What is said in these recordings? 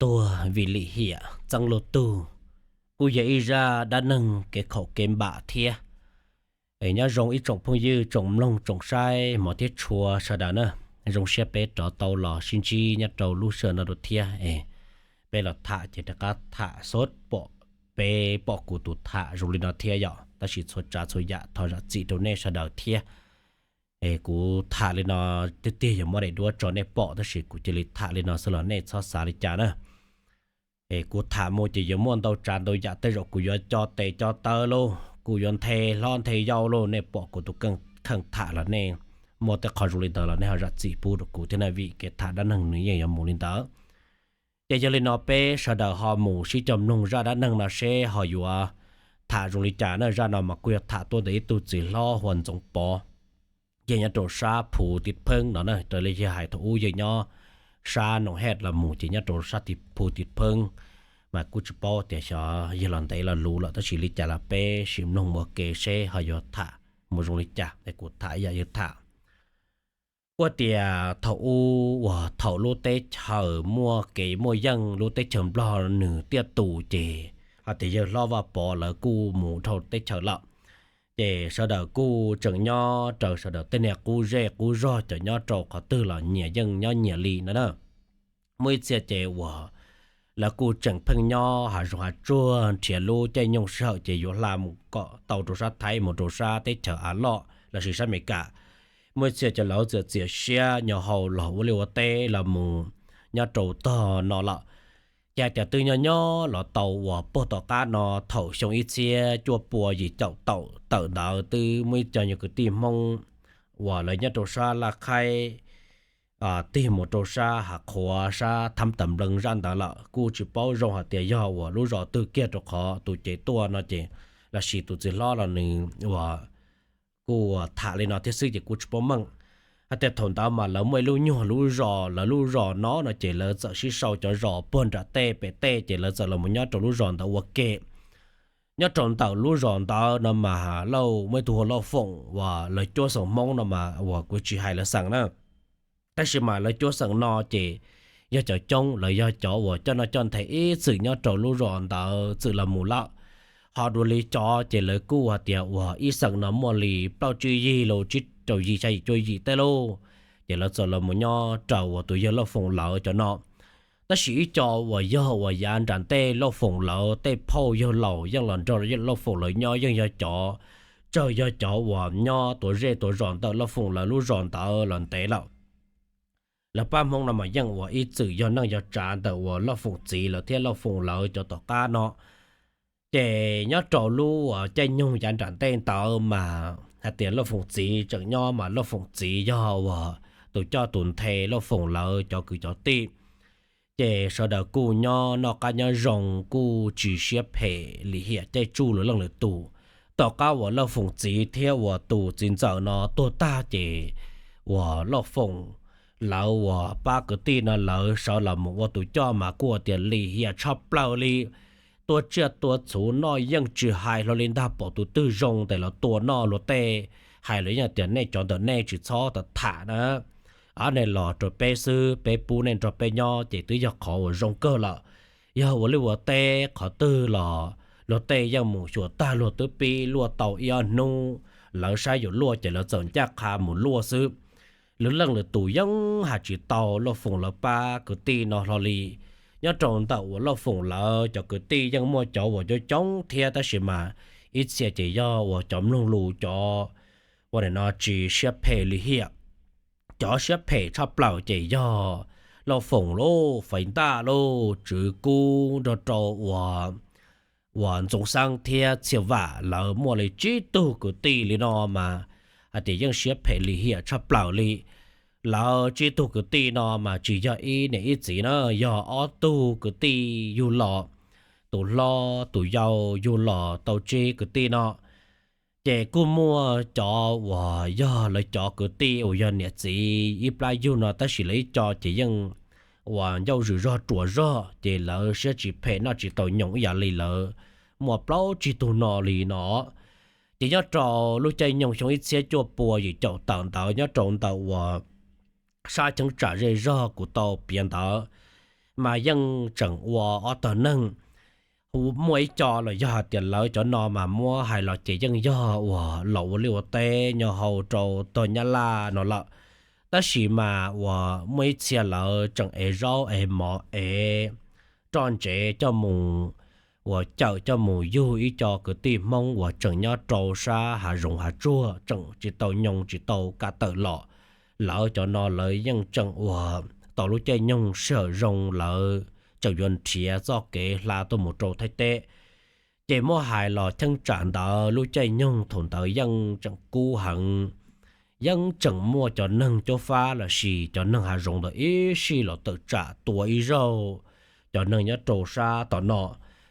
Tuag vim lim hiam txeeb luag tug, kuj yog ib zaj dab neeg kev khaum kev npam thiab. Nyob zoo ib tsoom phooj ywg tsoom mloog tsoom saib hmov thiab tshua sawv daws na, zoo siab peb rov tau los sib ntsib nyob rau lub sij hawm no dua thiab. Peb los tham ces rov qab tham xub pom, peb pom kuv tus tham zoo li no thiab yom, tab sis txhua tsav txhua yam thov zam txim rau nej sawv daws thiab. Kuv tham li no tiag tiag yuav muab daim duab tso nej pom, tab sis kuv cia li tham li no xwb los nej txhob xav li cas na. Kuv tham mus ces yuav muaj ntau tsav ntau yam, tej zaum kuv yuav co tes co taw lauj, kuv yuav nthe hlob nthe yau lauj, nej pom kuv tus kheej tham los nej muaj tej qho zoo li ntawd los nej ho zam txim pub rau kuv thiab na, vim kev tham dab neeg nws yeej yuav mus li ntawd. Ces yog li no peb sawv daws ho mus sib cog mloog zaj dab neeg no seb ho yuav tham zoo li cas na. Zaj no mas kuj yog tham tuaj ntawm ib tug txiv hlob hu ua Ntxoov Pov, yog nyob rau sab Phu Tiv Pheeb no na. Raws li yawg hais thaum ub yawg nyob sab Noom Hej los mus ces nyob rau sab Phu Tiv Pheeb, mas kuj tsis paub tias xyov yawg los ntev los luv lawm, tab sis li cas los peb sim mloog ua ke seb ho yuav tham mus zoo li cas es kuv tham ib yam yawg tham. Kuj tias thaum ub uas thaum lub teb chaws muaj kev muaj yeej, lub teb chaws Nplog nws tiaj tus ces hais tias yawg hlob Vaj Pov lawv kuj mus dhau teb chaws lawm, ces sawv daws kuj tseem nyob raws sawv daws tej niag qub zej qub zog, cov nyob rau qhov twg los nyias yeej nyob nyias li no na. Muaj ib txhia ces uas lawv kuj tseem pheej nyob hav zoov hav tsuag nrhiav lub caij nyoog sij hawm ces yuav hla mus kom tau rau sab Thaib mus rau sab teb chaws Av Loj lossis sab Amelikas. Muaj ib txhia ces lawv txiav txiav siab nyo hau los ua liaj ua teb los mus nyob rau tog no lawm. Ces hais tias twb nyob nyob los tau uas puag tom qab no thaum xyoo ib txhiab cuaj pua yim caum tawm ntawd twb muaj ib co nyuag kwv tij Hmoob uas lawv nyob rau sab Laj Khaib tig mus rau sab Hav Qhuav sab Thab Tam Nplees zaj ntawd lawm. Kuj tsis paub zoo hais tias yog uas lub zos twg kiag rau qhov tus cev tuaj no ces, lossis tus txiv hlob los nws uas kuj tham li no thiab xwb ces kuj tsis paub meej. Hais tias thaum ntawd mas lawv muaj ib lub nyuag lub zos, lawv lub zos no no ces lawv txawm sib sau cov zos puag nram tej pem tej ces lawv txawm los mus nyob rau lub zos ntawd ua ke. Nyob rau ntawm lub zos ntawd no mas Lauj, muaj ib tug hu ua Lauj Foom uas lawv cuab xeem Hmoob no mas uas kuv tsis hais lawv xeem na, tab sis mas lawv cuab xeem no ces yog cov coob, lawv yog cov uas coj noj coj nthe ib txwm nyob rau lub zos ntawd txwm los mus lawm. Ho dua li cov ces lawv kuj hais tias uas ib xeem no muaj li plaub tsib yig los tsib rau yim xya yim cuaj yim tej lauj, ces lawv txawm los mus nyob raws uas tus yawg Lauj Foom lawv cov no. Tab sis ib co uas yog uas yav nram ntej Lauj Foom lawv tej phauj yawg laus yeej los nrog Lauj Foom lawv nyob yeej yog cov, tsawg yog cov uas nyob tuav zej tuav zos ntawm Lauj Foom lawv lub zos ntawd los ntev lawm. Lawv pab Hmoob no mas yeej uas ib txwm yog neej yog tsav ntawm uas Lauj Foom txiv lawv thiab Lauj Foom lawv cov tom qab no. Ces nyob rau lub uas caij nyoog yav nram ntej ntawd mas hais tias Lauj Foom txiv tseem nyob mas Lauj Foom txiv yog uas tus coj tus nthe Lauj Foom lawv cov kwv cov tij. Ces sawv daws kuj nyob noj qab nyob zoo kuj tsis siab phem lim hiam caij tsuj lwm leej lwm tus. Tom qab uas Lauj Foom txiv thiab uas tus txiv ntxawm no tuag tag ces uas Lauj Foom lawv uas pab kwv tij no lawv sawv los mus ua tus coj mas kuj tias lim hiam tshaj plaws li. Tua tsiaj tua txhuv noj yeej tsis hais hlo li ntag, pom tus twg zoo tes los tua noj luag tej, hais lawv yeej tias nej cov ntawm nej tsis txhob tham na. Ob nej los rau peb xwb, peb pub nej nrog peb nyob ces twb yog qhov uas zoo kawg lawm. Yog ua liaj ua teb qhov twg los luag tej yeej mus xyuas tag luag twb pib luaj tau ib ob hnub, lawv saib yuav luaj ces lawv txawm ncaj qha mus luaj xwb. Lwm leej lwm tus yeej hais tsis tau Lauj Foom lawv pab kwv tij no hlo li. Nyob rau ntawm uas Lauj Foom lawv cov kwv tij yeej muaj cov uas coob coob thiab tab sis mas ib txhia ces yog uas cov mloog lus cov uas nim no tsis siab phem lim hiam. Cov siab phem tshaj plaws ces yog Lauj Foom lauj, Faiv Ntaj lauj, Tswv Kub nrog rau uas uas Ntxoov Xeeb thiab Txhiaj Vam lawv muaj li tsib tug kwv tij li no mas hais tias yeej siab phem lim hiam tshaj plaws li. Lawv tsib tug kwv tij no mas tsis yog ib niam ib txiv na, yog ob tug kwv tij yug los, tus hlob tus yau yug los tau tsib kwv tij no. Ces kuj muaj cov uas yog lawv cov kwv tij uas yog niam txiv ib plab yug no tab sis lawv ib co ces yeej uas ncauj zwm zog ruam zog ces lawv siab tsis phem noj tsis tau nyoos ib yam li lawv muaj plaub tsib tug no li no. Ces nyob rau lub caij nyoog xyoo ib txhiab cuaj pua yim caum tawm ntawd nyob rau ntawm uas sab cheeb tsam zej zog kuv tau piav ntawd, mas yeej tseem ua ob tog neeg. Muaj ib co los yog hais tias lawv cov no mas muab hais los ces yeej yog uas los ua liaj ua teb nyob hauv rau tog Nyab Laj no lawm. Tab sis mas uas muaj ib txhia lawv tseem ev zaub ev mov ev roj ntsev coj mus, uas cawm coj mus yug ib co kwv tij Hmoob uas tseem nyob rau sab hav zoov hav tsuag tseem tsis tau nyoo tsis tau kam tawm los. Lawv cov no lawv yeej tseem uas tau lub caij nyoog sij hawm zoo lawv tseem yuav nrhiav txoj kev hla tuaj mus rau Thaib teb. Ces muab hais los cheeb tsam ntawd lub caij nyoog thaum ntawd yeej tseem kub heev, yeej tseem muaj cov neeg caub fab los sis cov neeg hav zoov ntawd ib sij los tawm tsam tua ib zaug cov neeg nyob rau sab tom no.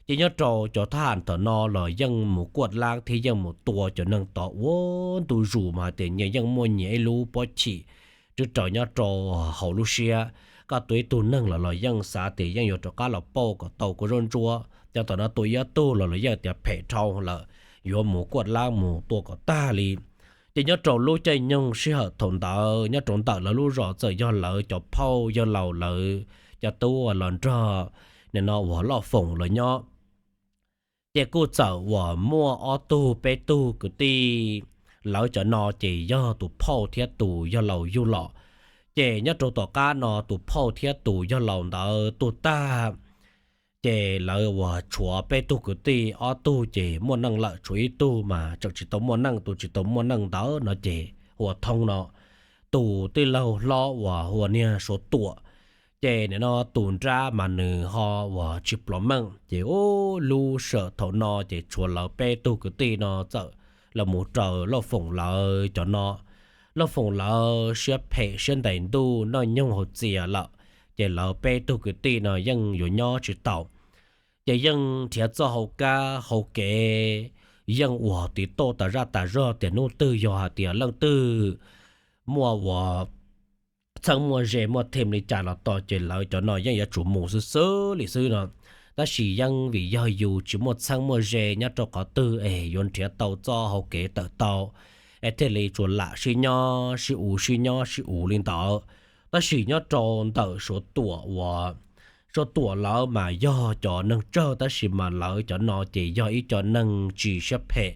Ces nyob rau cov thab ham tom no los yeej mus kuaj laab thiab yeej mus tua cov neeg tod ua ntu zus mas hais tias nyias yeej muaj nyias ib lub pob chim tswb raws nyob rau hauv lub siab. Koj tua ib tug neeg los los yeej xav tias yeej yuav rov qab los pauj kom tau kua zaub ntsuab, cov tom no tua ib ob tug los los yeej tias phem dhau lawm, yuav mus kuaj laab mus tua kom tag li. Ces nyob rau lub caij nyoog sij hawm thaum ntawd nyob rau ntawm lawv lub zos txawm yog lawv cov phauj yawg laus lawv cov tub los nrog nim no uas Loj Foom los nyob. Ces kuj txawm uas muaj ob tug peb tug kwv tij, lawv cov no ces yog tus phauj thiab tus yawg laus yug los. Ces nyob rau tom qab no tus phauj thiab tus yawg laus ntawd tuag tag, ces lawv uas tshuav peb tug kwv tij, ob tug ces muaj neej lawm, tshuav ib tug mas tseem tsis tau muaj neej. Tus tsis tau muaj neej ntawd no ces hu ua Thoob no, tus tij laug hlob uas hu ua niag Suav Tuam. Ces nim no tus nrab mas nws ho uas tsis plov meej. Ces ub lub sij hawm thaum no ces tshuav lawv peb tug kwv tij no txawm los mus raws Loj Foom lawv cov no. Loj Foom lawv siab phem siab ntais ntuj noj nyoog haus txias lawm, ces lawv peb tug kwv tij no yeej yuav nyob tsis taus. Ces yeej nrhiav txoj hau kab hau kev, yeej uas tiv tauj tas zaj tas zog tias hnub twg yog hais tias leej twg muaj uas txheeb muaj ze muaj them li cas los tau ces lawv cov no yeej yuav tsum mus xwb xwb li xwb no. Tab sis yeej vim yog yus tsis muaj txheeb muaj ze nyob rau qhov twg es yuav nrhiav tau txoj hau kev tawm tau, es thiaj li tsuas lam sib nyob sib ua sib nyob sib ua li ntawd. Tab sis nyob rau ntawm Suav Tuam uas, Suav Tuam lawv mas yog cov neeg tsawg tab sis mas lawv cov no ces yog ib co neeg tsis siab phem.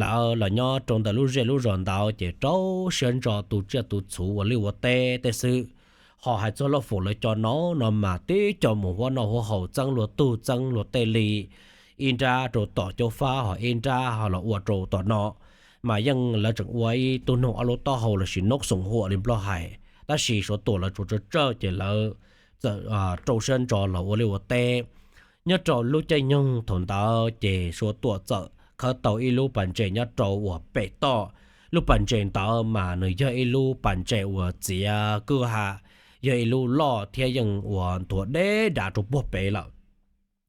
Lawv los nyob rau ntawm lub zej lub zos ntawd ces rau siab ntso tu tsiaj tu txhuv ua liaj ua teb tej xwb. Ho hais txog Loj Foom lawv cov no no mas tib co mus huab noj huab haus txeeb luag tug txeeb luag tej li, ib nrab rau tom caub fab ho ib nrab ho los ua rau tom no. Mas yeej lawv tseem ua ib tug noog ob lub taub hau los sis noob xoom huam li Nplog hais, tab sis Suav Tuam lawv tsuas tsawg tsawg ces lawv txawm rau siab ntso los ua liaj ua teb. Nyob rau lub caij nyoog thaum ntawd ces Suav Tuam txawm khawb tau ib lub pas ntses nyob rau uas pem toj. Lub pas ntses ntawd mas nws yog ib lub pas ntses uas txiav kwj ha, yog ib lub loj thiab yeej uas nthuav deb dav rau puag pem lawm.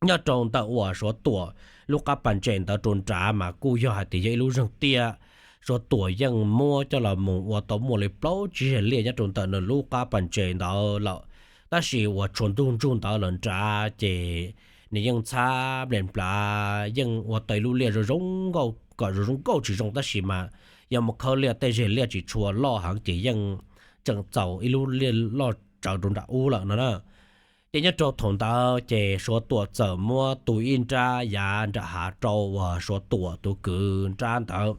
Nyob rau ntawm uas Suav Tuam lub qab pas ntses ntawd rau nrad mas kuj yog hais tias yog ib lub zeeg tiaj. Suav Tuam yeej muab coj los mus ua tau muaj li plaub tsib zes liaj nyob rau ntawm nws lub qab pas ntses ntawd lawm. Tab sis uas tshuav ntug ntsug ntawd lawm nrad ces nws yeej ntxhab nplas nplav yeej ua tau ib lub liaj zoo zoo nkauj kom zoo zoo nkauj tsis zoo tab sis mas yog mus khawb liaj tej zes liaj tsis tshua loj heev ces yeej tseem txaus ib lub liaj loj tsawv rau nram ub lawm no na. Ces nyob rau thaum ntawd ces Suav Tuam txawm muab tu ib nrab yav nram hav rau uas Suav Tuam tus kwv nrab ntawd.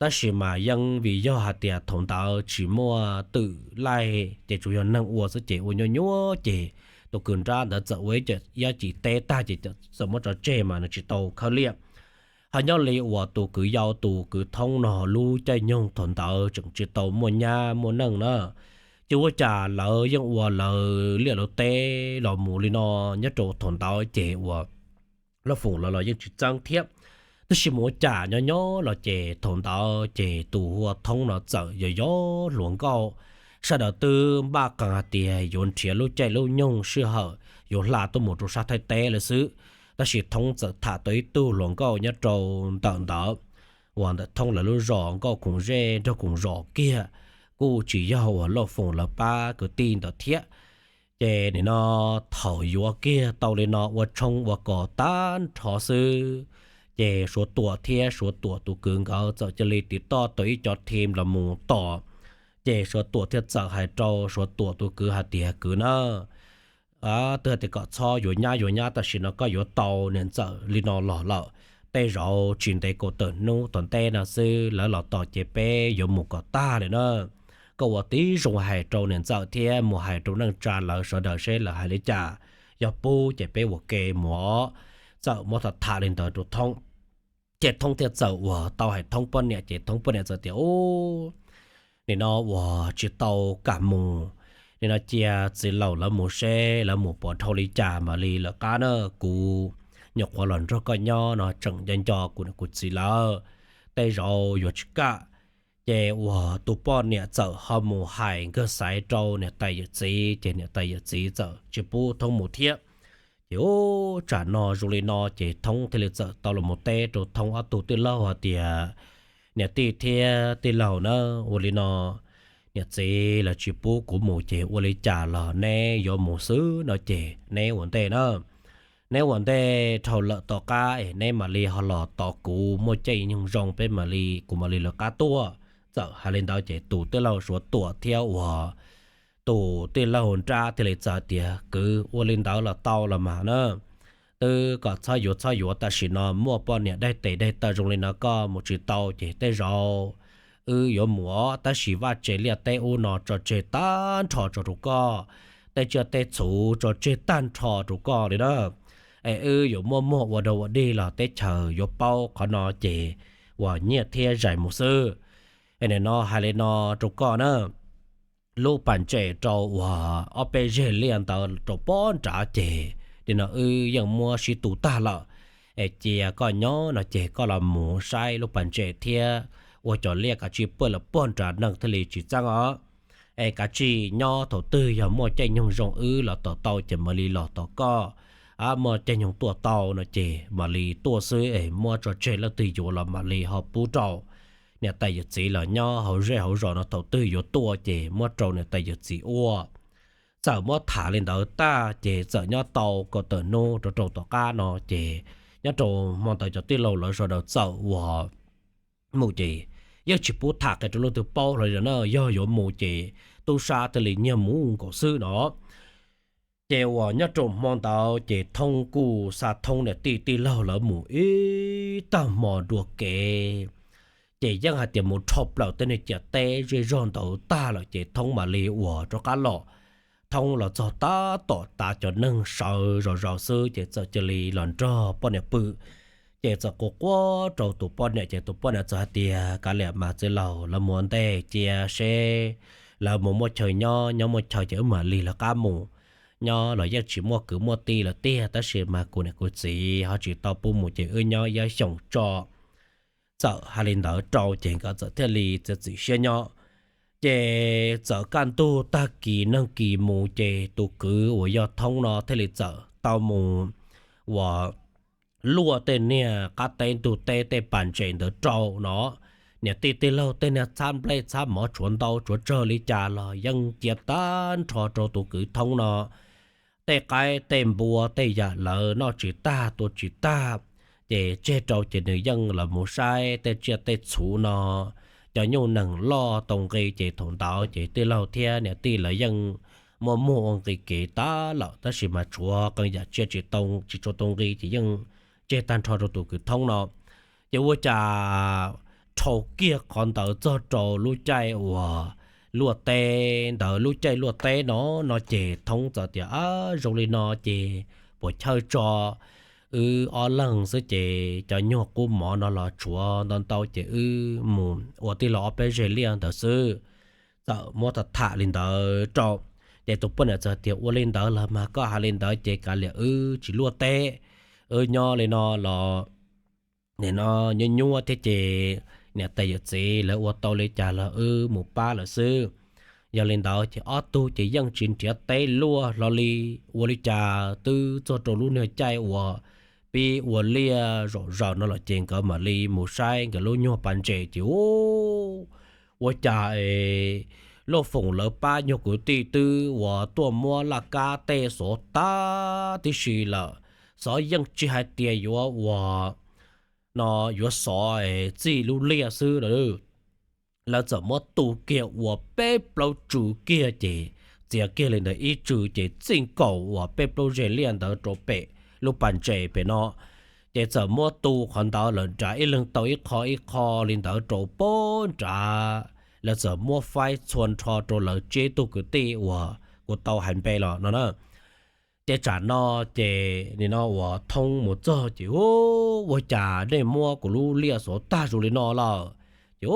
Tab sis mas yeej vim yog hais tias thaum ntawd tsis muaj twm laij ces tsuas yog neeg ua xwb ces ua nyuaj nyuaj ces tus kwv nrab ntawd txawm ua ib cim teb tag ces txawm muab tso tseg mas nws tsis tau khawb liaj. Ho nyob li uas tus kwv yau tus kwv Thoob no lub caij nyoog thaum ntawd tseem tsis tau muaj nyab muaj neej na. Ces ua cas lawv yeej ua lawv liaj lawv teb los mus li no nyob rau thaum ntawd ces uas Loj Foom lawv los yeej tsis txeeb thiab. Tab sis mus ua cas nyob nyob los ces thaum ntawd ces tus hu ua Thoob no txawm yog yog hluas nkauj, sawv daws twb npaj qee hais tias yuav nrhiav lub caij lub nyoog sij hawm yuav hla tuaj mus rau sab Thaib teb lawm xwb. Tab sis Thoob txawm tham tau ib tug hluas nkauj nyob rau ntawm ntawd uas ntawm Thoob lawv lub zos nkauj khoom zej nrog khoom zos kiag, kuj tsis yog uas Loj Foom lawv pab kwv tij ntawd thiab. Ces nim no thaum yuav kiag tau li no ua tshoob ua kos tag nrho xwb, ces Suav Tuam thiab Suav Tuam tus kwv nkawd txawm cia li tiv toj tau ib co thim los mus tom. Ces Suav Tuam thiaj txawm hais rau Suav Tuam tus kwv hais tias, Kwv na, twb hais tias kom txhob yuav nyab yuav nyab, tam sim no koj yuav tau niam ntxawm li no los lawm. Tej zaum tsis ntev kaum tawm hnub tom ntej no xwb lawv los tos ces peb yuav mus kom tag li na. Koj ua tib zoo hais rau niam ntxawm thiab mus hais rau neej tsa lawv sawv daws seb lawv hais li cas. Yog pub ces peb ua ke mus. Txawm muab tham tham li ntawd rau Thoob, ces Thoob thiaj txawm uas tau hais Thoob poj niam, ces Thoob poj niam txawm tias, Ub, nim no uas tsis tau kam mus, nim no cia txiv laus lawv mus seb lawv mus pom dhau li cas mam li lawv qab na. Kuv nyuam qhuav los nrog koj nyob no tseem nco nco kuv niam kuv txiv lawm, tej zaum yuav tsis kam. Ces uas tus poj niam txawm ho mus hais nkawg xaiv rau niam tais yawm txiv, ces niam tais yawm txiv txawm tsis pub Thoob mus thiab. Ces ub, tsam no zoo li no ces Thoob thiaj li txawm tau los mus teb rau Thoob ob tug tij laug hais tias, Niam tij thiab tij laug na, ua li no niam txiv lawv tsis pub kuv mus ces ua li cas los neb yuav mus xwb no ces neb ua ntej na. Neb ua ntej dhau lawm tom qab es neb mam li ho los tos kuv muaj caij nyoog zoo peb mam li, kuv mam li lawv qab tuaj. Txawm hais li ntawd ces tus tij laug Suav Tuam thiab uas tus tij laug Nrab thiaj li txawm tias, Kwv, ua li ntawd los tau los mas na. Twb kom txhob yuav txhob yuav, tam sim no muaj poj niam daig tes daig taw zoo li no koj mus tsis tau ces tej zaum wb yuav mus os. Tab sis vaj tse liaj teb ub no tso tseg tag nrho tso rau koj, tej tsiaj tej txhu tso tseg tag nrho rau koj li na. Es wb yuav muaj muag ua dog ua dig los teb chaws yuav paub qhov no ces uas nyiaj thiab zais mus xwb. Es nim no hais li no rau koj na, lub pas ntses rau uas ob peb zeg liaj ntawd rau pob nrad ces nim no wb yeej muab sib tu tag lawm. Es cia koj nyob no ces koj los mus saib lub pas ntses thiab ua cov liaj kav tsij pawj lawm pob nrad neeg thiaj li tsis txeeb os. Es kav tsij nyob, thaum twg yog muaj caij nyoog zoo wb los tos tau ces mam li los tos koj. Muaj caij nyoog tuaj tau no ces mam li tuaj xwb, es muab tso tseg leej twg yuav los mam li ho pub rau niam tais yawm txiv los nyob hauv zej hauv zos no, thaum twg yuav tuaj ces muab rau niam tais yawm txiv ua. Txawm muab tham li ntawd tag ces txawm nyob tau kaum tawm hnub rau rau tom qab no ces nyob rau hmo ntawd cov tij laug lawv sawv daws txawm uas mus ces yeej tsis pub tham qhia rau leej twg paub hlo li na, yog yuav mus ces tub sab thiaj li nyiag mus nkaus xwb no. Ces uas nyob rau hmo ntawd ces Thoob kuj xa Thoob niam tij tij laug lawv mus ib tag hmo dua kev, ces yeej hais tias mus dhau plaws tej niag ciam teb zej zog ntawd tag lawm ces Thoob mam li uas rov qab los. Thoob los txog tab tom tav cov neeg sawv zom zaws xwb ces txawm cia li los nrog poj niam pw. Ces txawm quaj quaj rau tus poj niam ces tus poj niam txawm hais tias, Kav liam mas txiv laus, lawv mus ua ntej cia seb lawv mus muaj chaw nyob, nyob muaj chaw ces wb mam li lawv qab mus. Nyob los yeej tsis muaj kwv muaj tij lawm tiag, tab sis mas kuv niam kuv txiv ho tsis tau pub mus ces wb nyob ib xyoos tso. Txawm hais li ntawd rau ces nkawd txawm thiaj li txiav txim siab nyob. Ces txawm kaj ntug tag kis neeg kis mus ces tus kwv uas yog Thoob no thiaj li txawm tau mus uas luaj tej niag qab teb ntug teb tej pas ntses ntawd rau no. Niam tij tij laug tej niag txhab nplej txhab mov tshuav ntau tshuav tsawg li cas los yeej cia tag nrho rau tus kwv Thoob no. Tej qaib tej npua tej yam lawv noj tsis tag tua tsis tag, ces tseg rau ces nws yeej los mus saib tej tsiaj tej txhu no. Cov nyuj nees loj tau nqi ces thaum ntawd ces tij laug thiab niam tij lawv yeej muaj muag ua nqi kev tag lawm, tab sis mas tshuav qee yam tsiaj tsis tau, tsis tshua tau nqi ces yeej tseg tag nrho rau tus kwv Thoob no. Ces ua cas dhau kiag qhov ntawd txog rau lub caij uas luaj teb ntawd, lub caij luaj teb no, no ces Thoob txawm tias, Ab, zoo li no ces puas chawj tso, wb ob leeg xwb ces cov nyuag qub mov no los tshuav ntau ntau ces wb mus ua tij laug ob peb zeg liaj ntawd xwb. Txawm muab tham tham li ntawd rau, ces tus poj niam txawm tias, Ua li ntawd los mas koj hais li ntawd ces kav liam wb tsis luaj teb, wb nyob li no los nim no nyuaj nyuaj thiab ces niam tais yawm txiv lawv ua tau li cas los wb mus pab lawm xwb. Yog li ntawd ces ob tug ces yeej tsis nrhiav teb luaj hlo li. Ua li cas twb txog rau lub niag caij uas pib ua liaj zom zaws no lawm ces nkawd mam li mus saib nkawd lub nyuag pas ntses ces ua cas es Lauj Foom lawv pab nyuag kwv tij twb uas tuaj muab laj kab tej xov tag tib si lawm. Xov yeej tsis hais tias yuav uas no yuav xov txij lub liaj xwb lawm. Lawv txawm muab tu kiag ua peb plaub tsw kiag ces txiav kiag li ntawd ib tsw ces txij nkaus uas peb plaub zes liaj ntawd rau pem lub pas ntses pem no, ces txawm muab tu qhov ntawd lawm nrad ib leeg tau ib qho ib qho li ntawd rau pem nrad. Lawv txawm muab faib txhua nrho rau lawv tsib tug kwv tij uas kuv tau hais npe los no na. Ces tsam no ces nim no uas Thoob mus txog ces, Ua cas nej muab kuv lub liaj xuav tag zoo li no lawm? Ces,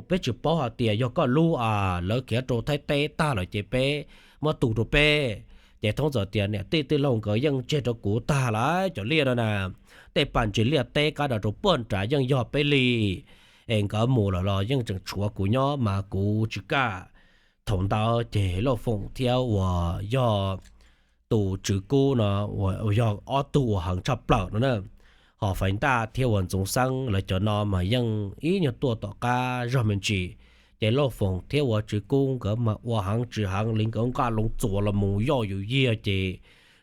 Peb tsis paub hais tias yog koj lub as, lawv khiav rau Thaib teb tag lawm ces peb muab tu rau peb. Ces Thoob txawm tias, Niam tij tij laug nkawd yeej tseg rau kuv tag lawm cov liaj no na, tej pas ntses liaj teb kab do rau pem nrad yeej yog peb li, es nkawd mus lawm los yeej tseem tshuav kuv nyob mas kuv tsis kam. Thaum ntawd ces Lauj Foom thiab uas yog tus Tswv Kub no uas yog ob tug uas heev tshaj plaws no na, ho Faiv Ntaj thiab uas Ntxoov Xeeb lawv cov no mas yeej ib nyuag tuaj tom qab zog me ntsis. Ces Lauj Foom thiab uas Tswv Kub nkawd mas ua heev tsis heev li, nkawd nqa loo txuas los mus yoj yus yiag ces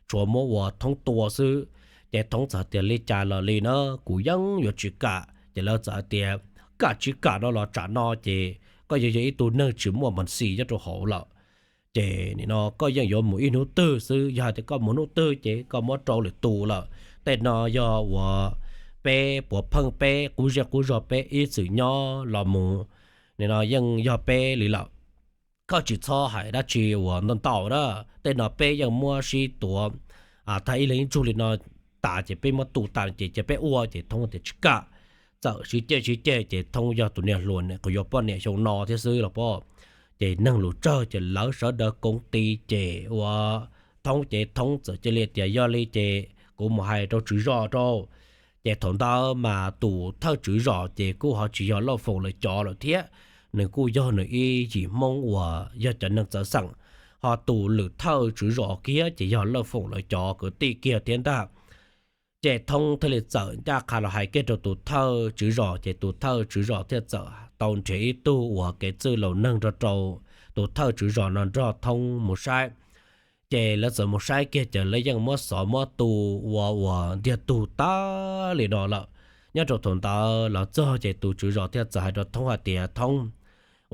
tsuas muab uas Thoob tua xwb. Ces Thoob txawm tias, Li cas los li na, kuv yeej yuav tsis kam. Ces lawv txawm tias, Kam tsis kam no los tsam no ces koj yog yog ib tug neeg tsis muaj mas xis nyob rau hauv lawm. Ces nim no koj yeej yuav mus ib hnub twg xwb, yog hais tias koj mus hnub twg ces koj muab rau lwm tus lawm. Tej no yog uas peb puav pheej peb qub zej qub zog peb ib txwm nyob los mus, nim no yeej yog peb li lawm. Koj tsis txhob hais dab tsi uas ntau ntau na, tej no peb yeej muab sib tuav tag ib leeg ib ntsug li no tas ces peb muab tu tas ces cia peb ua. Ces Thoob tias tsis kam. Txawm sib ceg sib ceg ces Thoob yog tus niag hluas ne, qhov yuav poj niam xyoo no thiab xwb los pom. Ces neeg lus tsawg ces lawv sawv daws koom tis ces ua Thoob ces Thoob txawm cia li tias, Yog li ces kuv mus hais rau tswv zos rau. Ces thaum ntawd mas tus thawj tswv zos ces kuj ho tsis yog Lauj Foom lawv cov lawm thiab, nws kuj yog nws ib yim Hmoob uas yog cov neeg txawv xeem, ho tus lwm thawj tswv zos kiag ces yog Lauj Foom lawv cov kwv tij kiag thiab ntag. Ces Thoob thiaj li txawm ncaj qha los hais kiag rau tus thawj tswv zos, ces tus thawj tswv zos thiaj txawm tau nrhiav ib tug uas kev txwj laus neeg nrog rau tus thawj tswv zos no nrog Thoob mus saib. Ces lawv txawm mus saib kiag ces lawv yeej muab xov muab tu ua uas ntiag tug tag li no lawm. Nyob rau thaum ntawd los txog ces tus tswv zos thiaj txawm hais rau Thoob hais tias, Thoob,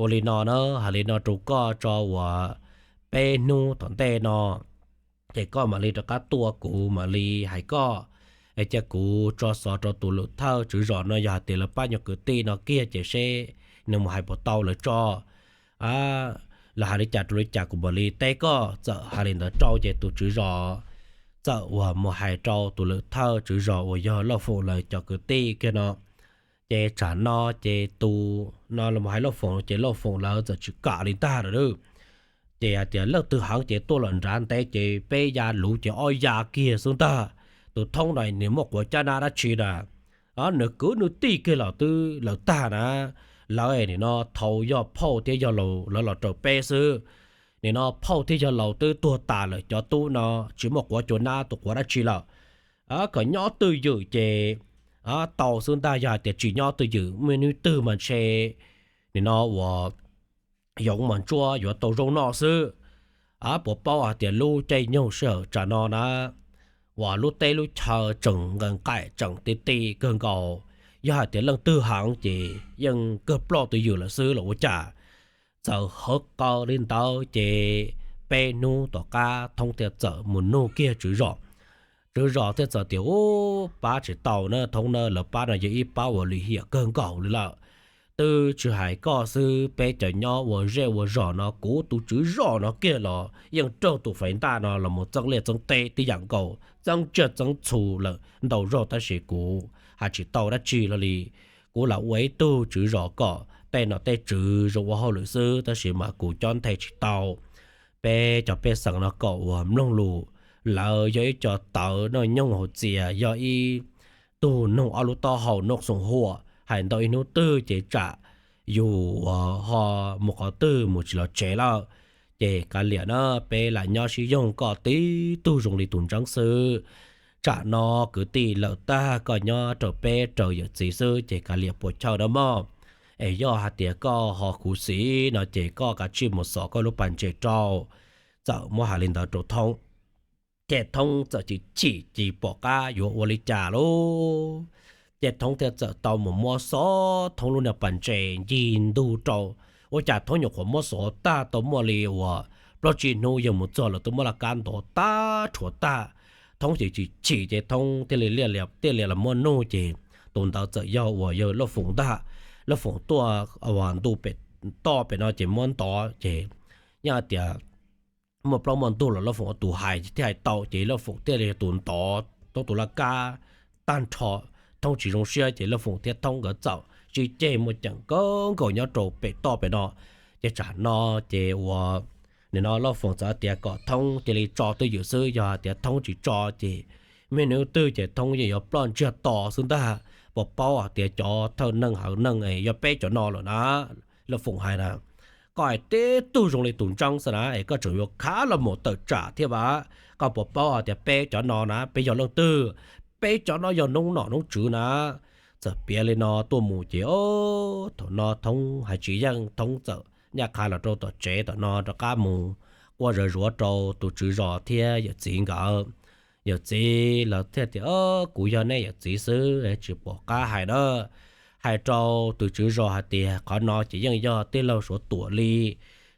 ua li no na, hais li no rau koj tso uas peb hnub tom ntej no ces koj mam li rov qab tuaj kuv mam li hais koj, es cia kuv tso xov rau tus lwm thawj tswv zos no, yog hais tias lawv pab nyuag kwv tij no kiag ces seb nws mus hais puas tau lawv tso. Lawv hais li cas rau li cas kuv mam li teb koj. Txawm hais li ntawd rau ces tus tswv zos txawm uas mus hais rau tus lwm thawj tswv zos uas yog Lauj Foom lawv cov kwv tij kiag no. Ces tsam no ces tus no los hais Lauj Foom ces Lauj Foom lawv txawm tsis kam li ntag lawm. Ces hais tias leej twg heev ces tuaj lawm nrad ntev ces peb ya luv ces ob ya kiag xwb ntag. Tus Thoob no nws muaj quav caj nab dab tsi na, nws kwv nws tij kiag los twb lawm tag na. Lawv nim no thaum yog phauj thiab yog laus lawv los raws peb xwb. Nim no phauj thiab yog laus twb tuag tas lawm, cov tub no tsis muaj quav cua nab tus quav dab tsi lawm. Kom nyob twj ywm ces tau xwb ntag, yog hais tias tsis nyob twj ywm muaj hnub twg mas ntshe nim no uas yoov mas ntsuab yuav tau zoo noj xwb. Puas paub hais tias lub caij nyoog sij hawm tsam no na, uas lub teb lub chaw tseem nqaim nqaim tseem ti ti kawg nkaus, yog hais tias leej twg heev ces yeej kawg ploj twj ywm lawm xwb los ua cas. Txawm hawv qw li ntawd ces peb hnub tom qab Thoob thiaj txawm mus nug kiag tswv zos. Tswv zos thiaj txawm tias, Ub, pab tsis tau na Thoob na, lawv pab no yog ib pab uas lim hiam kawg nkaus li lawm. Twb tsis hais koj xwb, peb cov nyob ua zej ua zos no kuv tus tswv zos no kiag los yeej raug tus Faiv Ntaj no los mus txeeb liaj txeeb teb tib yam nkaus, txeeb tsiaj txeeb txhu lawm ntau zaug tab sis kuv hais tsis tau dab tsi los li. Kuv lam ua ib tug tswv zos kom tej nom tej tswv zoo ua hauj lwm xwb tab sis mas kuv cob nthe tsis tau. Peb cov pej xeem no kom uas mloog lus, lawv yog ib co tawv noj nyoog haus txias, yog ib tug noog ob lub taub hau noj xoom huam, hais ntau ib hnub twg ces tsam yus ho mus qhov twg mus tsis los tsev lawm. Ces kav liam na, peb lam nyob sib yoog, koj tib tug zoo li tus ntseeb xwb. Tsam no kwv tij lawm tag, koj nyob raws peb raws yawm txiv xwb ces kav liam puas chawj na mog. Es yog hais tias koj ho khuv xim no ces koj kav tsij mus xov koj lub pas ntses rau. Txawm muab hais li ntawd rau Thoob, ces Thoob txawm chim chim tsis pom qab yuav ua li cas lauj. Ces Thoob thiaj txawm tau mus muab xov Thoob lub niag pas ntses ncig ntug rau. Ua cas Thoob nyuam qhuav muab xov tag tau muaj li uas plaub tsib hnub yawg mus txog lawm twb muab laj kab ntov tag rhuav tag. Thoob ces chim chim ces Thoob thiaj li, thiaj li los muab nug ces tus ntawd txawm yog uas yawg Lauj Foom ntag. Lauj Foom tuaj uas ntu pem toj pem no ces muab ntov ces yeej hais tias muaj plaub muaj ntug los Lauj Foom ua tus hais thiaj hais tau ces Lauj Foom thiaj li yog tus ntov Thoob tus laj kab tag nrho. Thoob tsis zoo siab ces Lauj Foom thiab Thoob nkawd txawm sib ceg muaj ceem kawg nkaus nyob rau pem toj pem no. Ces tsam no ces uas nim no Lauj Foom txawm hais tias kom Thoob cia li tso twj ywm xwb, yog hais tias Thoob tsis tso ces me hnub twg ces Thoob yeej yuav ploj ntsiag to xwb ntag. Puas paub hais tias cov thawj neeg hawv neeg es yog peb cov no lawm na, Lauj Foom hais na, koj hais tib tug zoo li tus ntseeb xwb na es koj tseem yuav khav los mus tawm tsam thiab as. Koj puas paub hais tias peb cov no na peb yog leej twg? Peb cov no yog noob nom noob tswv na. Txawm piav li no tuaj mus ces thaum no Thoob hais tsis yeej, Thoob txawm ncaj qha los rau tom tsev tom no rov qab mus quaj zawv zuav rau tus tswv zos thiab yawm txiv nkawd. Yawm txiv lawv thiaj tias, Kuv yog nej yawm txiv xwb tsis pom qab hais na. Hais rau tus tswv zos hais tias qhov no ces yeej yog tij laug Suav Tuam li.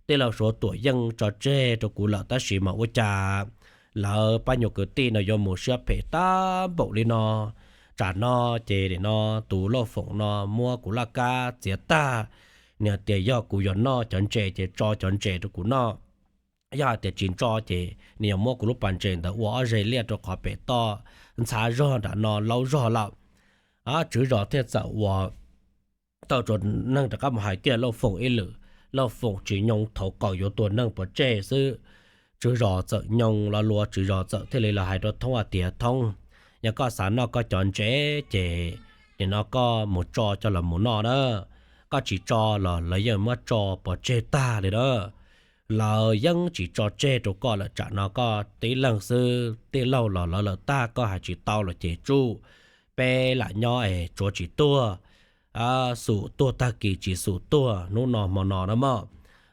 Tij laug Suav Tuam yeej tso tseg rau kuv lawm tab sis mas ua cas lawv pab nyuag kwv tij no yuav mus siab phem tag npaum li no. Tsam no ces nim no tus Lauj Foom no muab kuv laj kab txiav tag, nws tias yog kuv yuav noj cov ntses ces tso cov ntses rau kuv noj. Yog hais tias tsis tso ces nws yuav muab kuv lub pas ntses ntawd ua ob zeg liaj rau qhov pem toj ntxhab zog nram no laub zog lawm. Tswv zos thiaj txawm ua tau tsuas neeg rov qab mus hais kiag Lauj Foom ib lwm. Lauj Foom tsis nyoo thaum qaum yuav tua neeg pov tseg xwb. Tswv zos txawm nyoo lo lus, tswv zos txawm thiaj li los hais rau Thoob hais tias, Thoob, yog koj xav noj koj cov ntses ces nim no koj mus tso coj los mus noj na. Koj tsis tso los lawv yeej muab tso pov tseg tag li na. Lawv yeej tsis tso tseg rau koj lawm, tsam no koj tib leeg xwb, tij laug los lawv lawm tag, koj hais tsis tau los ces tsuj, peb lam nyob es tsuav tsis tuag, xum tuag tag kis tsis xum tuag hnub no hmo no na mog.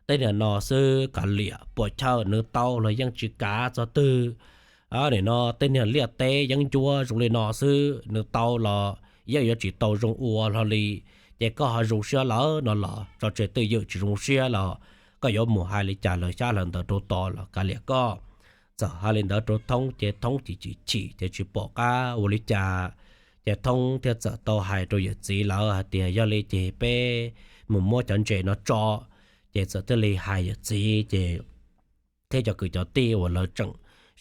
Tej niag no xwb kav liam, puas chawj nws tau los yeej tsis kav txog twg. Nim no tej niag liaj teb yeeb ncuab zoo li no xwb, nws tau los yeej yuav tsis tau zoo ua hlo li. Ces koj ho zoo siab lawm no los tso tseg twj ywm, tsis zoo siab los koj yuav mus hais li cas lawv xyab lawv ntawd rau tod los kav liam koj. Txawm hais li ntawd rau Thoob ces Thoob chim chim chim ces tsis pom qab ua li cas. Ces Thoob thiaj txawm tau hais rau yawm txiv lawv hais tias, Yog li ces peb mus muab cov ntses no tso. Ces txawm thiaj li hais yawm txiv ces thiab cov kwv cov tij uas lawv tseem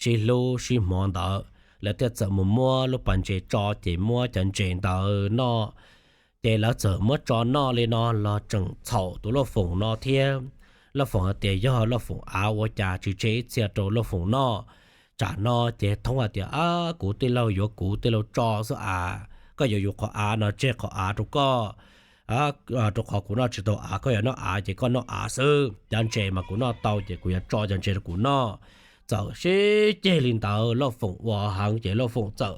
sib hlub sib hmov ntawd, lawv thiaj txawm mus muab lub pas ntses tso ces muab cov ntses ntawd noj. Ces lawv txawm muab tso noj li no los tseem txhaum tus Lauj Foom no thiab. Lauj Foom hais tias yog Lauj Foom av ua cas tsis tseg ib txhia rau Lauj Foom noj. Tsam no ces Thoob hais tias, Ab, kuv tij laug yuav kuv tij laug tso xwb as, koj yuav yus qhov av no tseg qhov av rau koj, rau qhov kuv noj tsis tau av, koj yuav noj av ces koj noj av xwb, cov ntses mas kuv noj tau ces kuv yuav tso cov ntses rau kuv noj. Txawm sib ceg li ntawd, Lauj Foom ua heev ces Lauj Foom txawm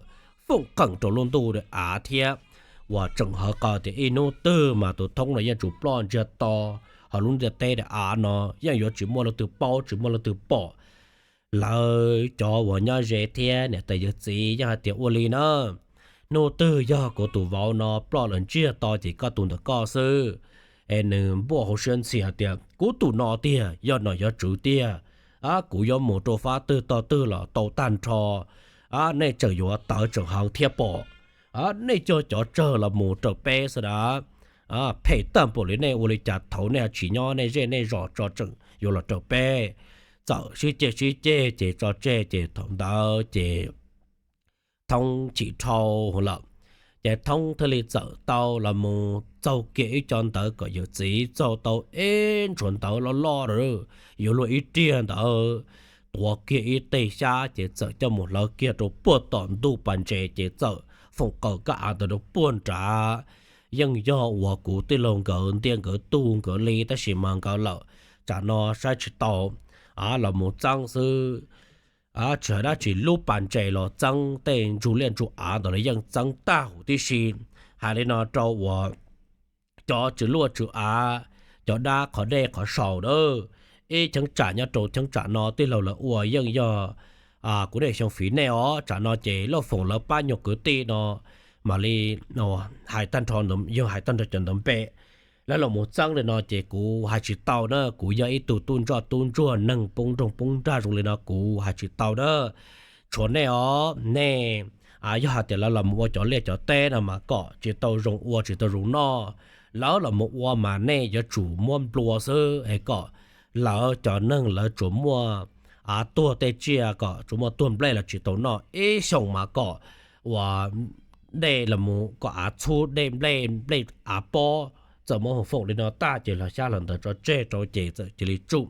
foom qeem rau lub ntuj av thiab. Uas tseem hawv qhov tias ib hnub twg mas tus Thoob no yeej tsum ploj ntsiag to, ho lub ntiaj teb av no yeej yuav tsis muaj leej twg paub tsis muaj leej twg pom. Lawv cov uas nyob ze thiab niam tais yawm txiv yeej hais tias, Ua li na, hnub twg yog kuv tus vauv no ploj lawm ntsiag to ces koj tus ntawm koj xwb. Es nws npuaj hauv siab ntxhi hais tias, Kuv tus no tiag, yog nom yog tswv tiag, kuv yuav mus rau fab twg tog twg los tau tag nrho. Nej tseem yuav tawv tseem heev thiab pom, nej cog cov tsawg los mus raws peb xwb na. Phem tag npaum li nej ua li cas thaum nej tsis nyob nej zej nej zos tso tseem yuav los raws peb. Txawm sib ceg sib ceg ces tso tseg ces thaum ntawd ces Thoob chim dhau lawm. Ces Thoob thiaj li txawm tau los mus txaug kiag ib co ntawv kom yawm txiv txaug tau ib ntshua ntawv loj loj, yuav luag ib riag ntawd, tuav kiag ib teg xyab ces txawm coj mus hlawv kiag rau puag tom ntug pas ntses ces txawm foom qaws kab av ntawd rau puag nrad. Yeej yog uas kuv tij laug nkawd ntiaj nkawd tug nkawd li tab sis mas nkawd lawm, tsam no saib tsis tau, los mus txeeb xwb. Tsis hais dab tsi lub pas ntses los txeeb, tej ntsuj liaj ntsuj av ntawd los yeej txeeb tag huv tib si. Hais li no rau uas cov tsw luaj tsw av, cov dab qhov dej qhov saud a, ib cheeb tsam nyob rau cheeb tsam no tij laug lawv ua yeej yog kuv nej xyoo fiv nej os. Tsam no ces Lauj Foom lawv pab nyuag kwv tij no mam li hais tag nrho, yog hais tag nrho cov ntawd npe. lawv los mus txeeb li no ces kuv hais tsis tau na, kuv yog ib tug tub ntsoj tub ntsuag neeg poob nroog poob nrag zoo li no kuv hais tsis tau na. Tshuav nej os, nej yog hais tias lawv los mus ua cov liaj cov teb no mas kom tsis tau zoo ua tsis tau zoo noj, lawv los mus ua mas nej yuav tsum muab nplua xwb es kom lawv cov neeg lawv tsuas muaj av tuag tej tsiaj, kom tsuas muaj tuag nplej los tsis tau noj, ib xyoos mas kom ua dej los mus kom av txhub dej nplej, nplej av pob, txawm muab foom li no tag ces los xyab los ntawd tso tseg rau ces txawm cia li tsuj.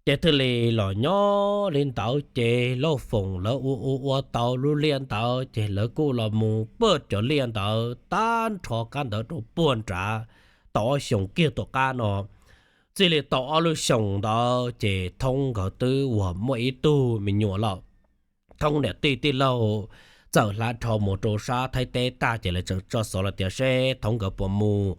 Ces thiaj li los nyob li ntawd ces Lauj Foom lawv ua ua ua tau lub liaj ntawd ces lawv kuj los mus pab cov liaj ntawd tag nrho kab ntawd rau puag nrad tau ob xyoos kiag tom qab no. Txij li tau ob lub xyoos ntawd ces Thoob nkawd twb uas muaj ib tug me nyuam lawm. Thoob niam tij tij laug txawm hla dhau mus rau sab Thaib teb tag ces lawv tseem tso xov los tias seb Thoob nkawd puas mus,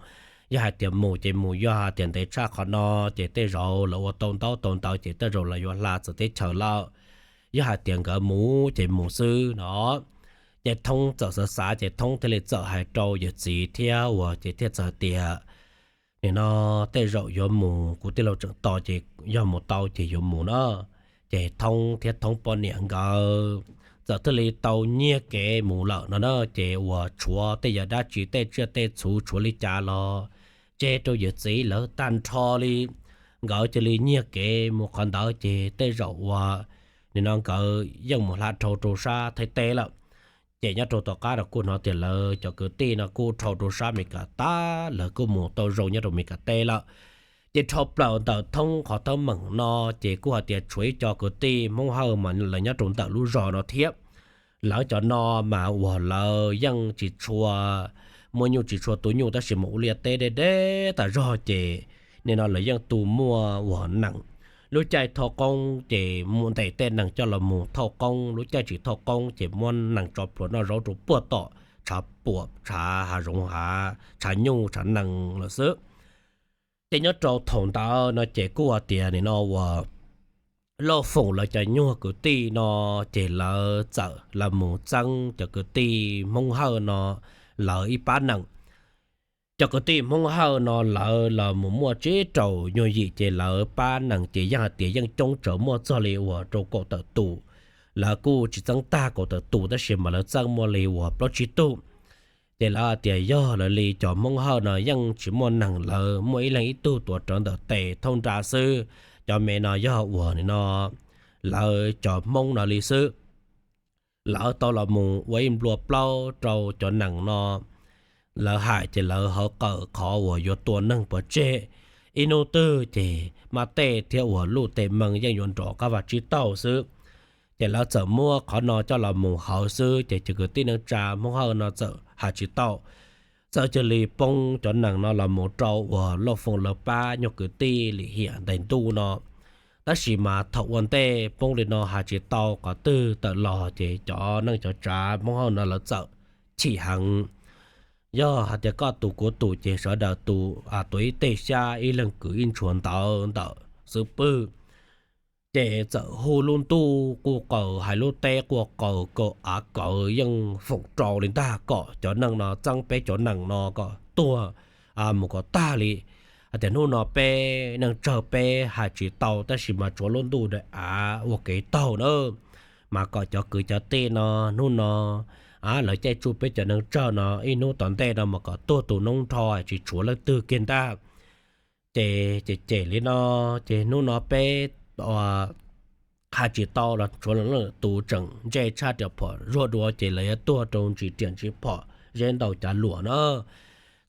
yog hais tias mus ces mus, yog hais tias ntev tshaj qhov no ces tej zaum lawv ua tau ntaub tau ntawv ces tej zaum lawv yuav hla txawv teb chaws lawm. Yog hais tias nkawd mus ces mus xwb no. Ces Thoob txawm xav xav ces Thoob thiaj li txawm hais rau yawm txiv thiab uas ces thiaj txawm tias, nim no tej zaum yuav mus, kuv tij laug tseem tos ces yog mus tau ces yuav mus na. Ces Thoob thiab Thoob poj niam nkawd txawm thiaj li tau nyiag kev mus lawm no na. Ces uas tshuav tej yam dab tsi tej tsiaj tej txhu tshuav li cas los tseg rau yawm txiv lawv tag nrho li. Nkawd cia li nyiag kev mus qhov ntawd ces tej zaum uas nim no nkawd yeej mus hla dhau rau sab Thaib teb lawm. Ces nyob rau tom qab no kuj hnov tias lawv cov kwv tij no kuj dhau rau sab Amelikas tag, lawv kuj mus tau zoo nyob rau Amelikas teb lawm. Ces dhau plaws ntawm Thoob qhov teeb meem no ces kuj hais tias tshuav ib co kwv tij Hmoob Hawj mas lawv nyob rau ntawm lub zos no thiab. Lawv cov no mas uas lawv yeej tsis tshua muaj nyuj tsis tshua tu nyuj tab sis mas ua liaj teb deb deb tas zog ces nim no lawv yeej tu muaj uas nees. Lub caij thauj qoob ces muaj ntes tej nees coj los mus thauj qoob, lub caij tsis thauj qoob ces muab nees tso pluas noj zaub rau puag tom tshav puam tshav hav zoov hav tshav nyuj tshav nees lawm xwb. Ces nyob rau thaum ntawd no ces kuj hais tias nim no uas Lauj Foom lawv cov nyuag kwv tij no ces lawv txawm los mus txeeb cov kwv tij Hmoob Hawj no lawv ib pab nees. Cov kwv tij Hmoob Hawj no lawv los mus muaj tsib rau nyuag yim ces lawv pab nees ces yeej hais tias yeej coob tsawv muaj txog li uas rau kaum tawm tus. Lawv kuj tsis txeeb tag kaum tawm tus tab sis mas lawv txeeb muaj li uas plaub tsib tug. Ces lawv hais tias yog lawv li cov Hmoob Hawj no yeej tsis muaj nees, lawv muaj ib leeg ib tug tuav rawv ntawm tes thauj nra xwb. Cov me no yog uas nim no lawv cov Hmoob no li xwb. Lawv tau los mus ua ib nplua plaub rau cov nees no. Lawv hais ces lawv hawv qawm qhov uas yuav tua neeg pov tseg, ib hnub twg ces maj tej thiab uas luj tej mees yeej yuav nrov qab vaj tsib taug xwb. Ces lawv txawm muab qhov no coj los mus hawv xwb ces cov kwv tij neej tsa Hmoob Hawj no txawm hais tsis tau, txawm cia li poob cov nees no los mus rau uas Lauj Foom lawv pab nyuag kwv tij lim hiam ntais ntuj no. Tab sis mas thaum ua ntej poob li no hais tsis tau qhov twg tawm los ces cov neej cov tsav Hmoob Hawj no lawv txawm chim heev. Yog hais tias koj tus kuv tus ces sawv daws tus, tus ib teg xyab ib leeg kwv ib ntshua ntawv ntawm xub pwg. Ces txawm hu lub ntuj quaj qaws hais lub teb quaj qaws kaum av kawv yeej foom rau li ntag kom cov neeg no txeeb peb cov nees no kom tuag mus kom tag li. Hais tias hnub no peb neej tsawg peb hais tsis tau tab sis mas tsuav lub ntuj daim av ua kev taug na, mas kom cov kwv cov tij no hnub no lawv caij tsuj peb cov neej tsawg no ib hnub tom ntej no mas kom tuag tu noob nrho tsis tshuav leej twg kiag ntag. Ces cem cem li no, ces hnub no peb hais tsis tau los tshuav leej tus tseem ntse tshaj rau phom zuag dua ces lawv yuav tuag rau ntsis riam ntsis phom zeb ntaus cav luam na.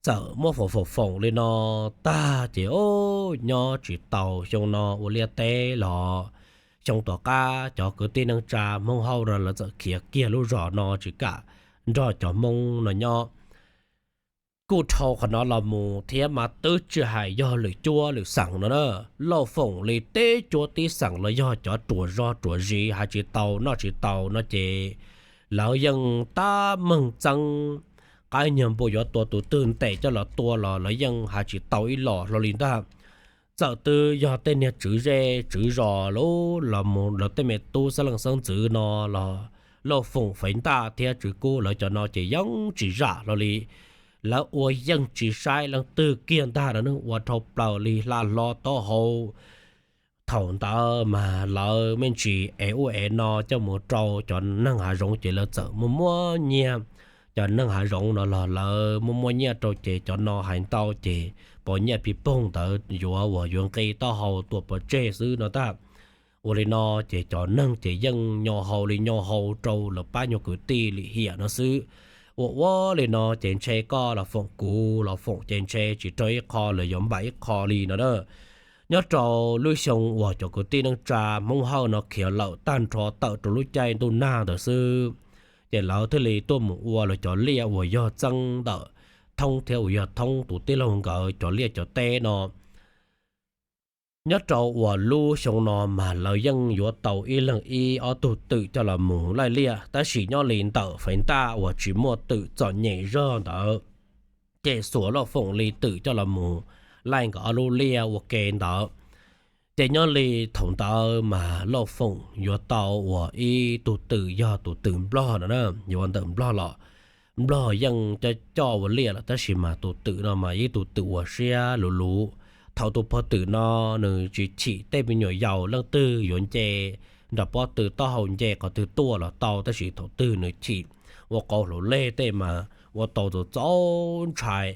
Txawm muab foom foom foom li no tag ces nyob tsis tau, xyoo no ua liaj teb los xyoo tom qab cov kwv tij neej tsa Hmoob Hauj no lawv txawm khiav kiag lub zos no tsis kam nrog cov Hmoob no nyob. Kuj dhau qhov no los mus thiab mas twb tsis hais yog lwm cuab lwm xeem no na, Lauj Foom li teb cuab tib xeem los yog cov ruam zog ruam zis hais tsis tau noj tsis tau no ces lawv yeej tab meeg txeeb, qaib nyuag npua yuav tua tus twg ntes coj los tua los lawv yeej hais tsis tau ib los hlo li ntag. Txawm twb yog tej niag tswv zej tswv zos los mus lawv tej me tub xeeb leej xeeb ntxwv no los Lauj Foom Faiv Ntaj thiab Tswv Kub lawv cov no ces yeej tsis zam hlo li. lawv ua yeej tsis saib leej twg kiag ntag no, neeg ua dhau plaws li hla hlo taub hau. Thaum ntawd mas lawv me ntsis ev ub ev no coj mus rau cov neeg hav zoov ces lawv txawm muaj muaj nyiaj. Cov neeg hav zoov no los lawv muaj muaj nyiaj rau ces cov no hais ntau ces pov nyiaj pig poog ntawd yuav uas yuav nqi taub hau tua pov tseg xwb no tag. Ua li no ces cov neeg ces yeej nyo hau li nyo hau rau lawv pab nyuag kwv tij lim hiam no xwb. Ua ua li no ces ntshe koj los foom kuv los foom ces ntshe tsis raug ib qho los yuav npam ib qho li no na. Nyob rau lub xyoo uas cov kwv tij neej tsa Hmoob Hawj no khiav lawm tag nrho tawm rau lub caij ntuj nag ntawd xwb, ces lawv thiaj li tuaj mus ua lawv cov liaj uas yog txeeb ntawm Thoob thiab uas yog Thoob tus tij laug nkawd cov liaj cov teb no. Nyob rau uas lub xyoo no mas lawv yeej yuav tau ib leeg ib ob tug twm coj los mus laij liaj, tab sis nyob li ntawm Faiv Ntaj uas tsis muaj twm txom nyem zog ntawd, ces xuas Lauj Foom li twm coj los mus laij nkawd ob lub liaj ua ke ntawd. Ces nyob li thaum ntawd mas Lauj Foom yuav tau uas ib tug twm yog tus twm Nplog no na, yuav ntawm Nplog los. Nplog yeej coj coj ua liaj lawm tab sis mas tus twm no mas ib tug twm uas siab luv luv. Thaum tus pog twm no nws tsis chim tej me nyuam yaus leej twg yuav nce nram pob tw taub hau nce qhov twg tuaj los tau, tab sis thaum twg nws chim ua qau hluas lej tej mas ua tau txaus txaus ntshai.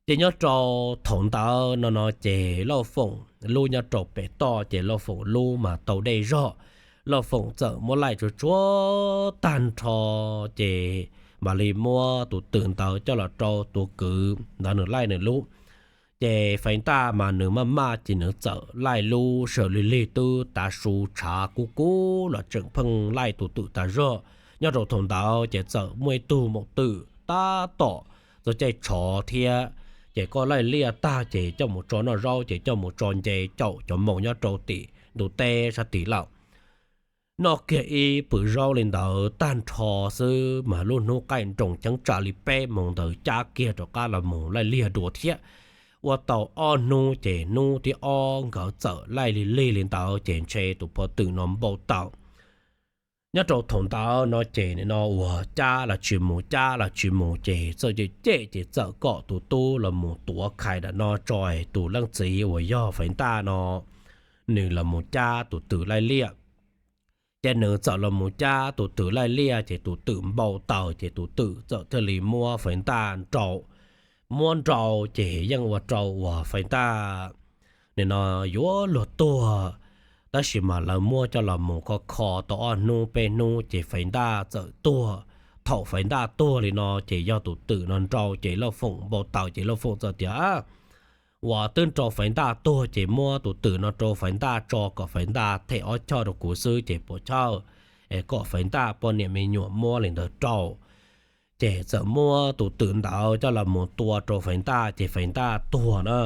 Ces nyob rau thaum ntawd no no ces Lauj Foom lub nyob rau pem toj ces Lauj Foom lub mas tau dej zog. Lauj Foom txawm muab laij tsuag tsuag tag nrho, ces mam li muab tus twm ntawd coj los rau tus kwv ntawd nws laij nws lub. Ces Faiv Ntaj mas nws maj maj ces nws txawm laij lub sawv lig lig twb tav su tshav kub kub los tseem pheej laij tus twm tas zog. Nyob rau thaum ntawd ces txawm muaj ib tug maum twm tab tom txog caij tshov thiab, ces koj laij liaj tag ces coj mus tso noj zaub ces coj mus tso nce caum cov maum nyob rau tim ntug teb sab tid lawm. Noj kiag ib pwm zaub li ntawd tag nrho xwb mas lub hnub qaij nroos cheeb tsam li peb moos ntawd cab kiag rov qab los mus laij liaj dua thiab. Ua tau ob hnub ces hnub thib ob nkawd txawm laij lig lig li ntawd ces ntshe tus pog twm no npau taws. Nyob rau thaum ntawd no ces nim no uas cab los tsis mus cab los tsis mus ces txawj cem cem ces txawm kom tus tub los mus tuav khais dam no tso, tus leej txiv uas yog Faiv Ntaj no nws los mus cab tus twm laij liaj. Ces nws txawm los mus cab tus twm laij liaj ces tus twm npau taws ces tus twm txawm thiaj li muab Faiv Ntaj nrau. Muab nrau ces yeej ua rau uas Faiv Ntaj nim no yuav luag tuag, tab sis mas lawv muab coj los mus kho kho tau ob hnub peb hnub ces Faiv Ntaj txawm tuag. Thaum Faiv Ntaj tuag li no ces yog tus twm no nrau ces Lauj Foom npau taws ces Lauj Foom txawm tias uas twb nrau Faiv Ntaj tuag ces muab tus twm no rau Faiv Ntaj tso kom Faiv Ntaj them ob choj rau kuv xwb ces puas chawj es kom Faiv Ntaj poj niam me nyuam muab li ntawd rau. Ces txawm muab tus twm ntawd coj los mus tua rau Faiv Ntaj ces Faiv Ntaj tuag na.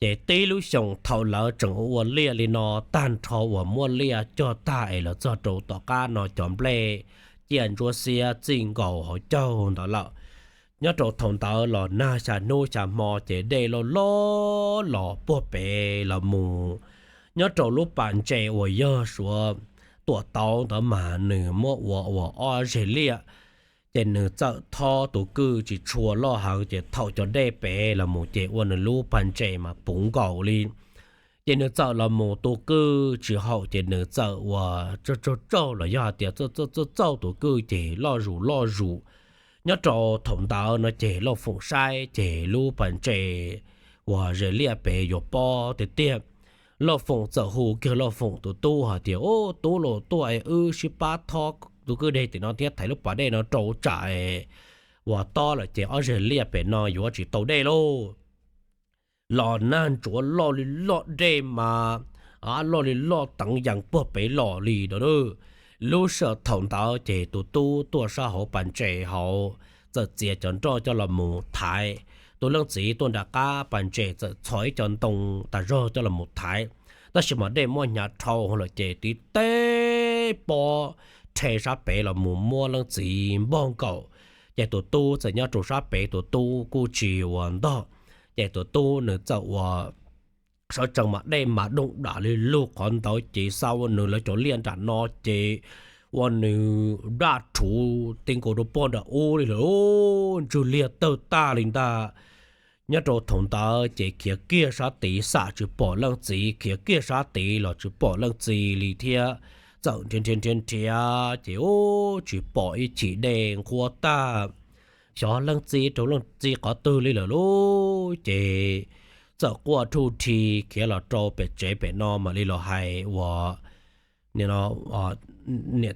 Ces tib lub xyoos thaum lawv tseem ua liaj li no tag nrho uas muab liaj cog tag es lawv txog rau tom qab no cov nplej ciaj ntsuab xiab txij nkaus hauv caug ntawd lawm. Nyob rau thaum ntawd los nag xya hnub xya hmo ces dej loj loj los puag pem los mus. Nyob rau lub pas ntses uas yog Suav Tuam Tauv ntawd mas nws muab ua ua ob zeg liaj, ces nws txawm thob tus kwj tsis tshua loj heev ces thaum cov dej pem los mus ces ua nws lub pas ntses mas puv nkaus li. Ces nws txawm los mus tus kwj tsis haum ces nws txawm uas tsaug tsaug los yog hais tias txauj txauj tus kwj ces loj zus loj zus. Nyob rau thaum ntawd no ces Lauj Foom saib ces lub pas ntses uas zeg liaj pem yuav pob tiag tiag. Lauj Foom txawm hu kiag Lauj Foom tus tub hais tias, Ub, tub los tuaj es wb sib pab thob tus kwj deg tim no thiab thaiv lub pas dej no rau tsam uas tob lawm ces ob zeg liaj pem no yuav tsis tau dej lauj. Los nag ntsuav loj li loj dej mas loj li loj teev yees puag pem los li no. Lub sij hawm thaum ntawd ces tus tub tuaj sab hauv pas ntses hauv txawm txiav cov nroj coj los mus thaiv. Tus leej txiv tuaj nram qab pas ntses txawm txhos ib co ntoo tas zog coj los mus thaiv, tab sis mas dej muab hnyav dhau lawm ces tiv teb pob rhe sab pem los mus muab leej txiv npog nkaus. Ces tus tub txawm nyob rau sab pem, tus tub kuj tsis ua ntog, ces tus tub nws txawm ua sawv tsees mas dej mas dooj dam li lug qhov ntawd ces xa ua nws lawv cov liaj nram no ces ua nws daj rhuv ti nkaus rau pog nram ub li lawm, ntswg liag tawg tag li ntag. Nyob rau thaum ntawd ces khiav kiag sab tid xam tsis pom leej txiv, khiav kiag sab tid los tsis pom leej txiv li thiab. Txawm nrhiav nrhiav nrhiav nrhiav ces ub tsis pom ib chim dej nqhuab tag, xyov leej txiv rau leej txiv qhov twg li lawm lauj. Ces txawm quaj rhuj rhi khiav los rau pem tsev pem no mam li los hais uas niam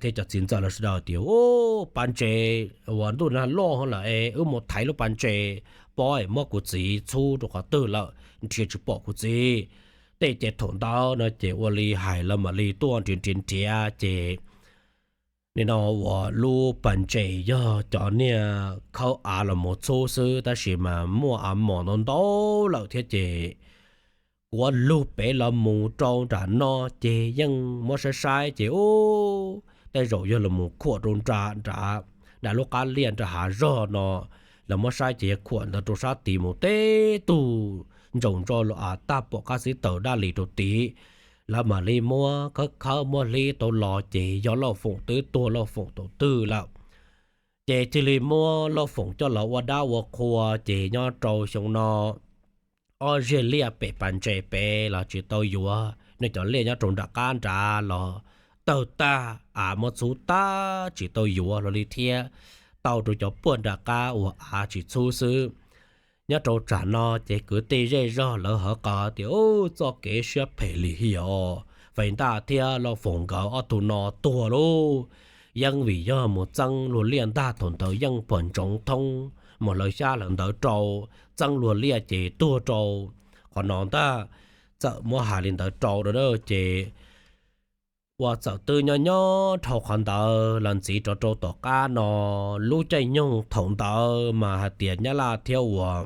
thiab cov txiv ntxawm los sawv daws tias, Ub, pas ntses uas ntuj nag loj lawm es wb mus thaiv lub pas ntses pob es muab kuv txiv txhub rau qhov twg lawm, nrhiav tsis pom kuv txiv. Tej ces thaum ntawd no ces ua li hais lawv mam li tuaj nrhiav nrhiav nrhiav ces nim no uas lub pas ntses yog cov niag khawb av los mus txhub xwb tab sis mas muaj av mos ntau ntau lawm thiab ces kuav lug pem los mus rau nram no ces yeej muab saib saib ces ub, tej zaum yog los mus khuam rau nram nram lub qab liaj nram hav zog no. Lawv muab saib ces yog khuam ntawd rau sab tid mus teb tug ntsaus ntso los av tag pom qab xib taws daj li rau tid. Lawv mam li muab khawb khawb muab hlib tau los ces yog Lauj Foom twb tuag Lauj Foom thaum twg lawm. Ces thiaj li muab Lauj Foom coj los ua dab ua qhua ces nyob rau xyoo no ob zeg liaj pem pas ntses pem los tsis tau yuav, nej cov liaj nyob rau nram qab nrad los tawg tag, av muab txhub tag tsis tau yuav los li thiab, tau rau cov puag nram qab uas av tsis txhub xwb. Nyob rau tsam no ces kwv tij zej zog lawv hawv qhov tias, Ub, txoj kev siab phem lim hiam os, Fais Ntaj thiab Lauj Foom nkawd ob tug no tuag lauj. Yeej vim yog mus txeeb luag liaj ntag, thaum ntawd yeej pom ntsoov thoob mus hlawv xyab hlawv ntawv rau, txeeb luag liaj ces tuag rau qhov no ntag. Txawm muab hais li ntawd rau ces ua txawm twb nyob nyob dhau qhov ntawd los ntxiv rov rau tom qab no, lub caij nyoog thaum ntawd mas hais tias Nyab Laj thiab uas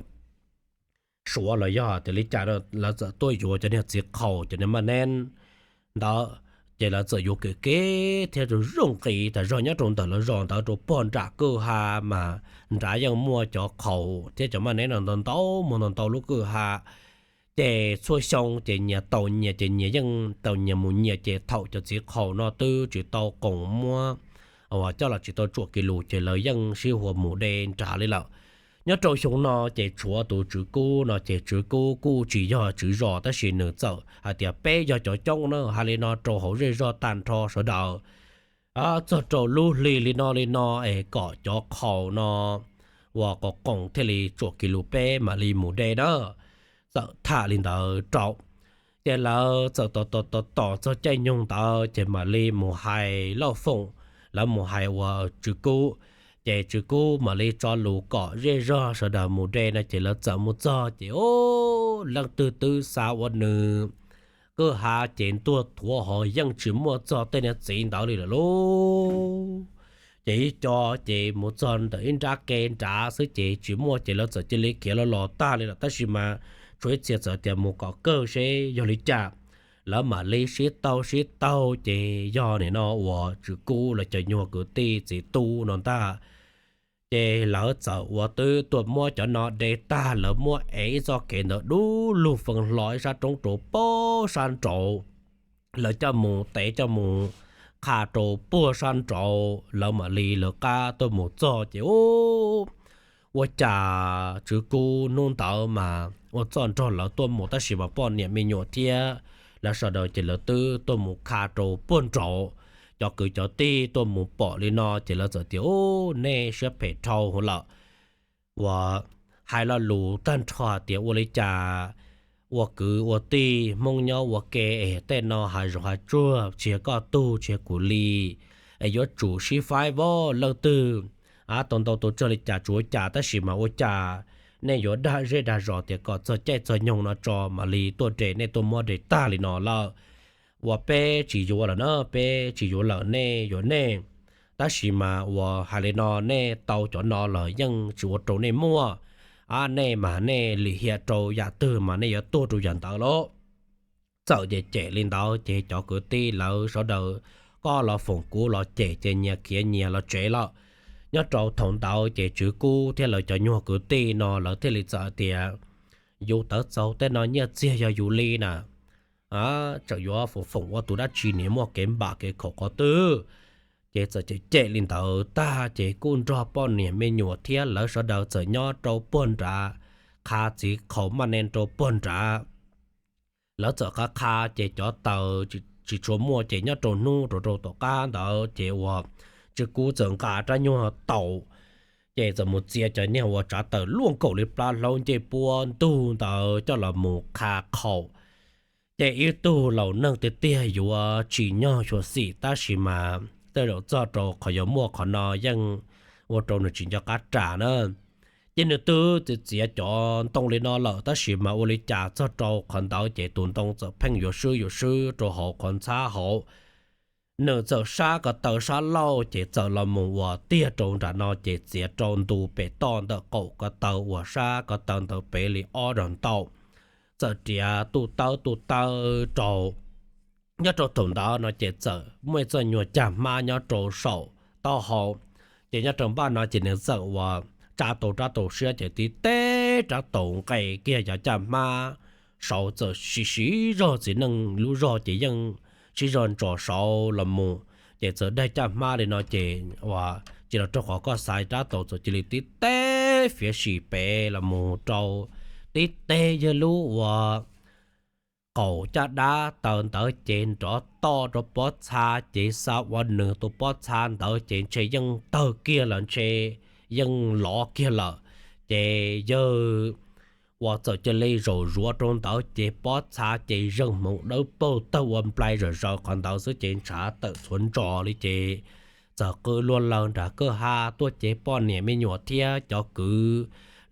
Suav los yog tias li cas lawv txawm tuaj yuav cov niag txiv qhaus cov niag maj neb ntawd, ces lawv txawm yuav kev kev thiab zoo nqis tas zog nyob rau ntawm lawv zos ntawd rau puag nram kwj ha mas nrad yeej muaj cov qhaus thiab cov maj neb no ntau ntau mus ntau ntau lub kwj ha. Ces txhua xyoo ces nyias tau nyias ces nyias yeej tau nyias mus nyias ces thaum cov txiv qhaus no twb tsis tau qoom muab uas coj los tsis tau tsuam kis lus ces lawv yeej sib hua mus de nrad li lawm. Nyob rau xyoo no ces tshuav tus Tswv Kub no ces Tswv Kub kuj tsis yog tswv zos tab sis nws txawm hais tias peb yog cov coob na, hais li no rau hauv zej zog tag nrho sawv daws, txog rau lub hli li no li no es kom cov qhaus no uas qoom qoom thiaj li tsuam kis lus peb mam li mus de na. Txawm tham li ntawd rau, ces lawv txawm tos tos tos tos txog caij nyoog ntawd ces mam li mus hais Lauj Foom, lawv mus hais uas Tswv Kub, ces Tswv Kub mam li tso lus kom zej zog sawv daws mus de no ces lawv txawm mus txog ces ub, leej twg twb xav ua nws kwj ha ces ntuag thuav hos yeej tsis muaj txog tej niag txiv ntawd li lawm lauj. Ces ib co ces mus txog ntawm ib nrab ke nrad xwb ces tsis muaj ces lawv txawm cia li khiav los los tag li lawm tab sis mas tshuav ib txhia txawm tias mus kom kawg seb yog li cas. Lawv mam li sib taug sib taug ces yog nim no uas Tswv Kub lawv cov nyuag kwv tij txiv tub no ntag. Ces lawv txawm uas twb tuaj muab cov no de tag lawv muab ev ib txoj kev ntawd dub lug fee hlo ib sab roob rau puag sab nraud. Lawv coj mus tev coj mus qha rau puag sab nraud lawv mam li lawv qab tuaj mus txog ces ub, ua cas Tswv Kub hnub ntawd mas ua txoj nrog lawv tuaj mus tab sis mas poj niam me nyuam thiab lawv sawv daws ces lawv twb tuaj mus qha rau puag nraud. Cov kwv cov tij tuaj mus pom li no ces lawv txawm tias, Ub, nej siab phem dhau lawm. Uas hais lo lus tag nrho tias ua li cas ua kwv ua tij Hmoob nyob ua ke es tej no hav zoov hav tsuag tsis yog koj tug tsis yog kuv li, es yuav tsum sib faib vauv leej twg. Tau ntau tau tsawg li cas tsuav cas tab sis mas ua cas nej yuav dag zej dag zos tias kom txog caij txog nyoog no tso mam li tuaj de, nej tuaj muab de tag li no lawm. Uas peb tsis yuav lawm na, peb tsis yuav lawm, nej yuav nej. Tab sis mas uas hais li no nej tau cov no los yeej tsis ua rau nej muaj, a nej mas nej lim hiam rau yam twg mas nej yuav tuag rau yam ntawd lauj. Txawm cem cem li ntawd ces cov kwv tij lawv sawv daws koj los foom kuv los cem ces nyias khiav nyias los tsev lawm. Nyob rau thaum ntawd ces Tswv Kub thiab lawv cov nyuag kwv tij no lawv thiaj li txawm tias, Yus tawv txaus tej no nyiaj txiag yog yus li na, tseem yuav foom foom ua tus dab tsi, nim muaj kev npam kev khaum qhov twg? Ces txawm cem cem li ntawd tag ces kuj nrog poj niam me nyuam thiab lawv sawv daws txawm nyob rau puag nrad, qha txiv qhaus maj ne rau puag nrad. Lawv txawm qha qha ces cov taws tsis tshua muaj ces nyob rau hnub rau rau tom qab ntawd ces uas Tswv Kub txawm nqa rab nyuag taus, ces txawm mus txiav cov niag uas tsav taws luaj nkaus li plab hlaub ncej puab ntug ntawd coj los mus qha qhaus. Ces ib tug laus neeg tiag tiag yuav tsim nyog xyuam xim tab sis mas tej zaum txog rau qhov yuav muaj qhov no yeej ua rau nws tsis nco qab ras na. Ces nws twb txiav txiav cov ntoo li no lawm tab sis mas ua li cas txog rau qhov ntawd ces tus ntoo txawm pheej yuav swb yuav swb rau hauv qhov ntxhab hauv. Nws txawm sab ko taw sab laug ces txawm los mus uas tiag rau nram no ces txiav rau ntu pem toj ntawm qaum ko taw uas sab ko taw ntawd pem li ob zog ntau. Txawm riav tuj tawb tuj tawb rau. Nyob rau thaum ntawd no ces txawm muaj ib txoj nyuag cag hmab nyob rau saum taub hau. Ces nyob rau npaj no ces nws txawm uas tsa tau rab taus siab ces tib teb rab taus nqes kiag cov caj hmab saud txawm siv siv zog txiv neej lub zog ces yeej siv zog ntsos saud los mus. Ces txawm daig caj hmab li no ces uas tsis los rau qhov koj xaiv rab taus txawm cia li tib teb fiav sim pem los mus rau tib teb yawg lub uas qaum caj dab taw ntawd ces nrov toj rau pob txha ces xav ua nws tus pob txha ntawd ces ntshe yeej tawg kiag lawm ntshe yeej lov kiag lawm. Ces yawg uas txawm cia li zaum zuav rau ntawd ces pob txha ces zeeg hmoov dawb paug tawg ua nplai zom zaws qhov ntawd xwb ces ntshav tawm txhuav ntsos li ces txawm qw luag lawg nram kwj ha tuaj ces poj niam me nyuam thiab cov kwv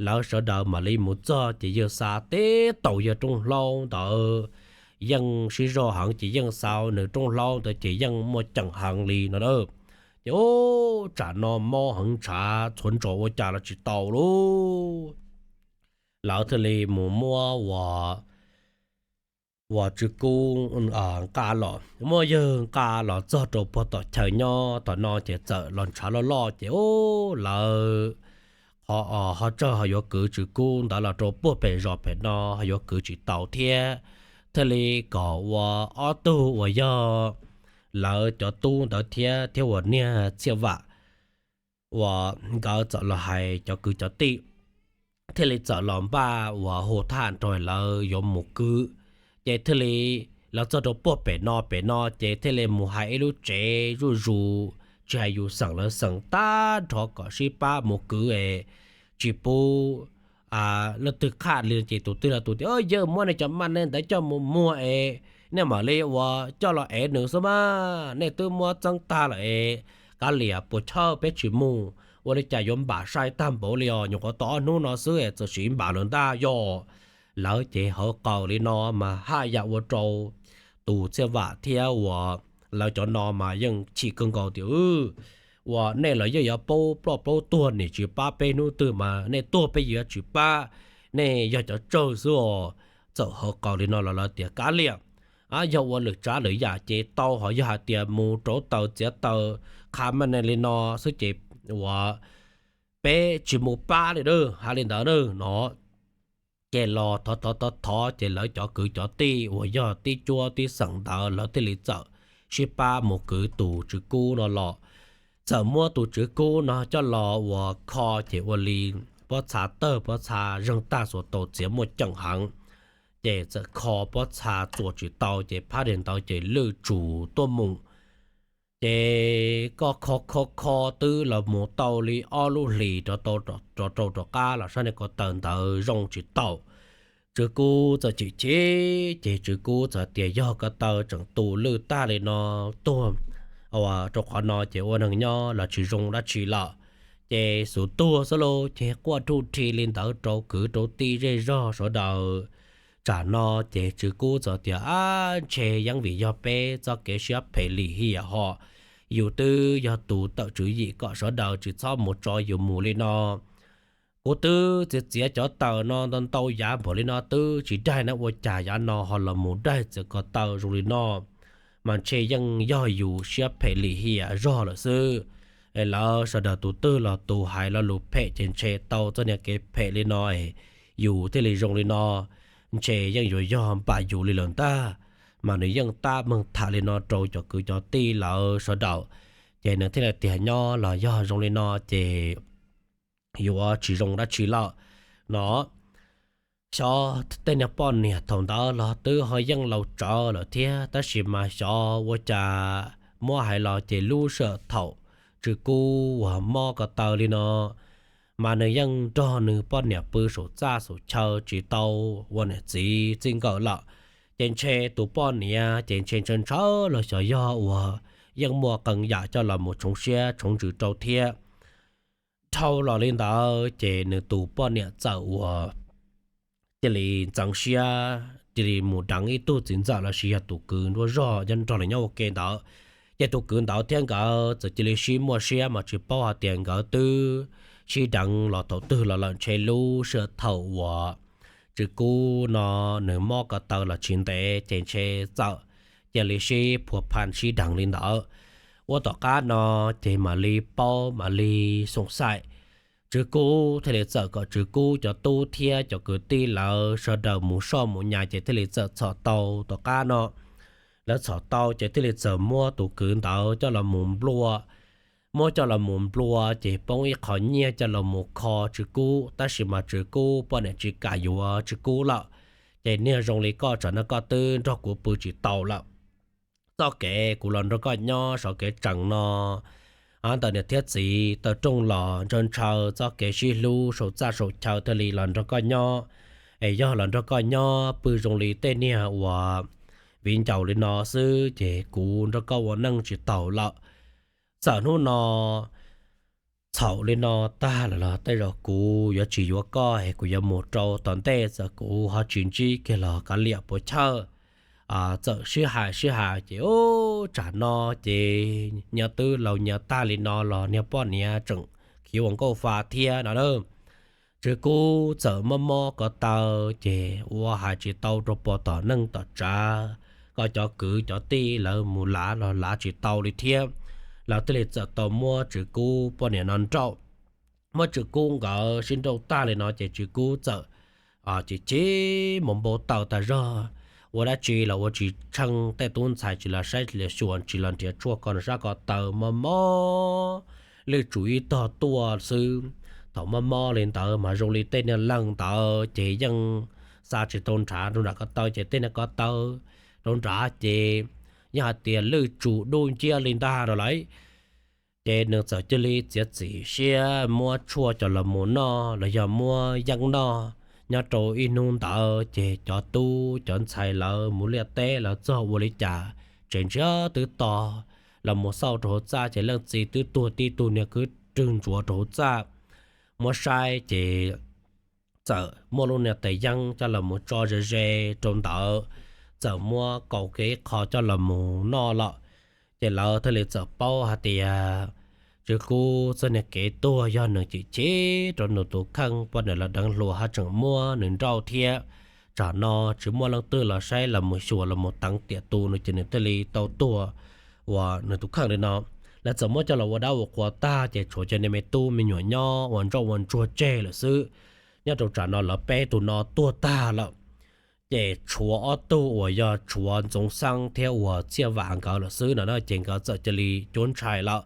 lawv sawv daws mam li mus txog ces yawg xa teb taus yawg rooj hlaub ntawd yeej sib zog heev ces yeej xa nws rooj hlaub ntawd ces yeej muaj ceem heev li no na. Ces ub tsam no mob heev ntshav txhuav ntsos ua cas los tsis tau lub. Lawv thiaj li mus muab uas uas Tswv Kub nqa los, muab yawg nqa los txog rau puag tom chaw nyob tom no ces txawm los ntshav loj loj ces ub lawv qhov ho tsawg ho yuav kwv Tswv Kub ntawd los rau puag pem zos pem no ho yuav kwv tsis tau thiab. Thiaj li kom ua ob tug uas yog lawv cov tub ntawd thiab thiab uas niag Txhiaj Vam uas nkawd txawm los hais cov kwv cov tij thiaj li txawm los npaj uas hu thaj nrog lawv yuav mus kwv. Ces thiaj li lawv txog rau puag pem no pem no ces thiaj li mus hais ib lub tsev zuj zus tsis hais yus xeem lawv xeem tag nrho kom sib pab mus kwv es tsis pub leej twg qhaj li ces tus twg los tus tias yawg muab nej cov maj nej ntawd coj mus muag es nej mam li uas coj los ev nws xwb mas nej twb muab txeeb tag lawm es kav liam puas chawj peb tsis mus ua li cas yuav npam sai tag npaum li os nyuam qhuav tau ob hnub no xwb es txawm siv npam lawm ntag yog. Lawv ces hawv qaws li no mas haj yam ua rau tus Txhiaj Vam thiab uas lawv cov no mas yeej chim kawg nkaus tias uas nej los yeej yuav paub ploj paub tuag nim tsis pab peb hnub twg mas nej tuag peb yuav tsis pab, nej yog cov tsawg xwb os. Txawm hawv qaws li no los lawv tias kav liam, yog ua lwm tsav lwm yam ces tau ho yog hais tias mus rauv taws txiav taws qha maj ne li no xwb ces uas peb tsis mus pab li a hais li ntawd na no. Ces los thov thov thov thov ces lawv cov kwv cov tij uas yog tib cuab tib xeem ntawd lawv thiaj li txawm sib pab mus kwv tus Tswv Kub no los. Txawm muab tus Tswv Kub no coj los uas kho ces ua li pob txha tawg pob txha zeeg tag xuas tau txiav muaj ceem heev. Ces txawm kho pob txha txuas tsis tau ces phab dej ntawd ces lwj tsum tuaj mus. Ces koj kho kho kho twb los mus tau li ob lub hlis rov rau rov qab los sab niag ko taw ntawd zoo tsis tau. Tswv Kub txawm chim chim ces Tswv Kub txawm tias yog ko taw tseem tu lwj tag li no tuag rau qhov no ces ua neeg nyob los tsis zoo dab tsi lawm. Ces xub tuag xwb lauj ces quaj ruj rhi li ntawd rau kwv rau tij zej zog sawv daws. Tsam no ces Tswv Kub txawm tias ab ntshe yeej vim yog peb txoj kev siab phem lim hiam ho, yus twb yog tus tawm tswv yim kom sawv daws tsis txhob mus tso yus mus li no. Kuv twb txiav txiav cov taws no ntau ntau yav npaum li no twb tsis daig na ua cas yav no ho los mus daig txiav ko taw zoo li no, mas ntshe yeej yog yus siab phem lim hiam zog lawm xwb. Lawv sawv daws tus twg los tus hais lo lus phem ces ntshe tau txoj niag kev phem li no, yus thiaj li zoo li no, ntshe yeej yuav yog npam yus li lawm ntag. Mas nws yeej tab meeg tham li no rau cov kwv cov tij lawv sawv daws. Ces nws thiaj li tias nyob los yog zoo li no ces yuav tsis zoo dab tsi lawm no. Xyov tej niag poj niam thaum ntawd los twb ho yeej laus tsawv lawm thiab, tab sis mas xyov ua cas muab hais los ces lub sij hawm thaum Tswv Kub uas mob ko taw li no mas nws yeej nrog nws poj niam pw saum txaj saum chaw tsis tau ua niam txiv txij nkawm lawm. Ces ntshe tus poj niam ces ntshe ntshaw ntshaw los xyov yog uas yeej muaj qee yam coj los mus tshoov siab tshoov ntsws rau thiab. Dhau los li ntawd ces nws tus poj niam txawm uas cia li ntxeev siab cia li mus deev ib tug txiv ntxawm los sis yog tus kwv nruab zog nyob nrog lawv nyob ua ke ntawd. Ces tus kwv ntawd thiab nkawd txawm cia li sib muaj siab mas tsis paub hais tias nkawd twb sib deev los thaum twg los lawm, ntshe lub sij hawm thaum uas Tswv Kub no nws mob ko taw los tsis ntev ces ntshe txawm cia li sib phua pha sib deev li ntawd. Ua tom qab no ces mam li paub mam li xoom xaim, Tswv Kub thiaj li txawm kom Tswv Kub cov tub thiab cov kwv tij lawv sawv daws mus soj mus nyas ces thiaj li txawm txhom tau tom qab no. Lawv txhom tau ces thiaj li txawm muab tus kwv ntawd coj los mus nplua. Muab coj los mus nplua ces poob ib qho nyiaj coj los mus kho Tswv Kub, tab sis mas Tswv Kub poj niam tsis kam yuav Tswv Kub lawm. Ces niag zoo li koj tsam no koj twb nrog kuv pw tsis tau lawm. Txoj kev kuv los nrog koj nyob saum kev tseem no, ntawm niam thiab txiv taw rooj los ntshaw ntshaw, txoj kev sib hlub saum txaj saum chaw thiaj li los nrog koj nyob. Es yog los nrog koj nyob pw zoo li tej niag uas viv ncaus li no xwb ces kuv nrog koj ua neej tsis taus lawm. Txawm hnub no txhaum li no tag lawm los tej zaum kuv yuav tsis yuav koj es kuv yuav mus rau tom ntej, txawm kuv ho tsis ntsib kiag los kav liam puas chawj. Txawm sib hais sib hais ces ub tsam no ces nyob twb laus nyias tag li no los niag poj niam tseem khiv ua nkauj fa thiab no na. Tswv Kub txawm mob mob ko taw ces ua hais tsis tau rau puag tom neej tom tsav, kom cov kwv cov tij lawv mus lav los lav tsis tau li thiab. Lawv thiaj li txawm tau muab Tswv Kub poj niam no nrauj. Muab Tswv Kub nkawd sib nrauj tag li no ces Tswv Kub txawm chim chim mus npau taws tas zog, ua dab tsi los ua tsis tsheej, tej tub ntxhais tsis los saib tsis los xyuas, tsis los nrhiav tshuaj ko sab ko taw, mob mob lwj tsum ib tog tuaj xwb. Thaum mob mob li ntawd mas zoo li tej niag leeg ntawd ces yeej xa tsis tau nrhav rau nram ko taw ces tej niag ko taw rau nrad ces yeej hais tias lwj tsum dub nciab li ntag rau lawm. Ces nws txawm cia li txiav txim siab muab tshuaj coj los mus noj los yog muab yeeb noj. Nyob rau ib hnub ntawd ces cov tub cov ntxhais lawv mus liaj teb lawv txog ua li cas tseem ntsiag twb to los mus xauj rau hauv txaj ces leej txiv twb tuag tib tug niag kwj rwg ntsuav rau hauv txaj. Muab saib ces txawm muaj lub niag tais yeeb coj los mus tso ze ze rau ntawd, txawm muab kaus kiag ib qho coj los mus noj lawm. Ces lawv thiaj li txawm paub hais tias Tswv Kub txoj niag kev tuag yog nws chim chim rau nws tus kheej, poj niam lawv deev hluas ho tseem muab nws nrauj thiab. Tsam no tsis muaj leej twg los saib los mus xyuas los mus teev tiam tus nws ces nws thiaj li tau tuag ua nws tus kheej li no. Lawv txawm muab coj los ua dab ua qhua tag ces tshuav cov niag me tub me nyuam nyob ua ntsoj ua ntsuag tseg lawm xwb. Nyob rau tsam no lawv peb tug no tuag tag lawm, ces tshuav ob tug uas yog tshuav Ntxoov Xeeb thiab uas Txhiaj Vam nkawd lawm xwb no na, ces nkawd txawm cia li cuab ntshai lawm.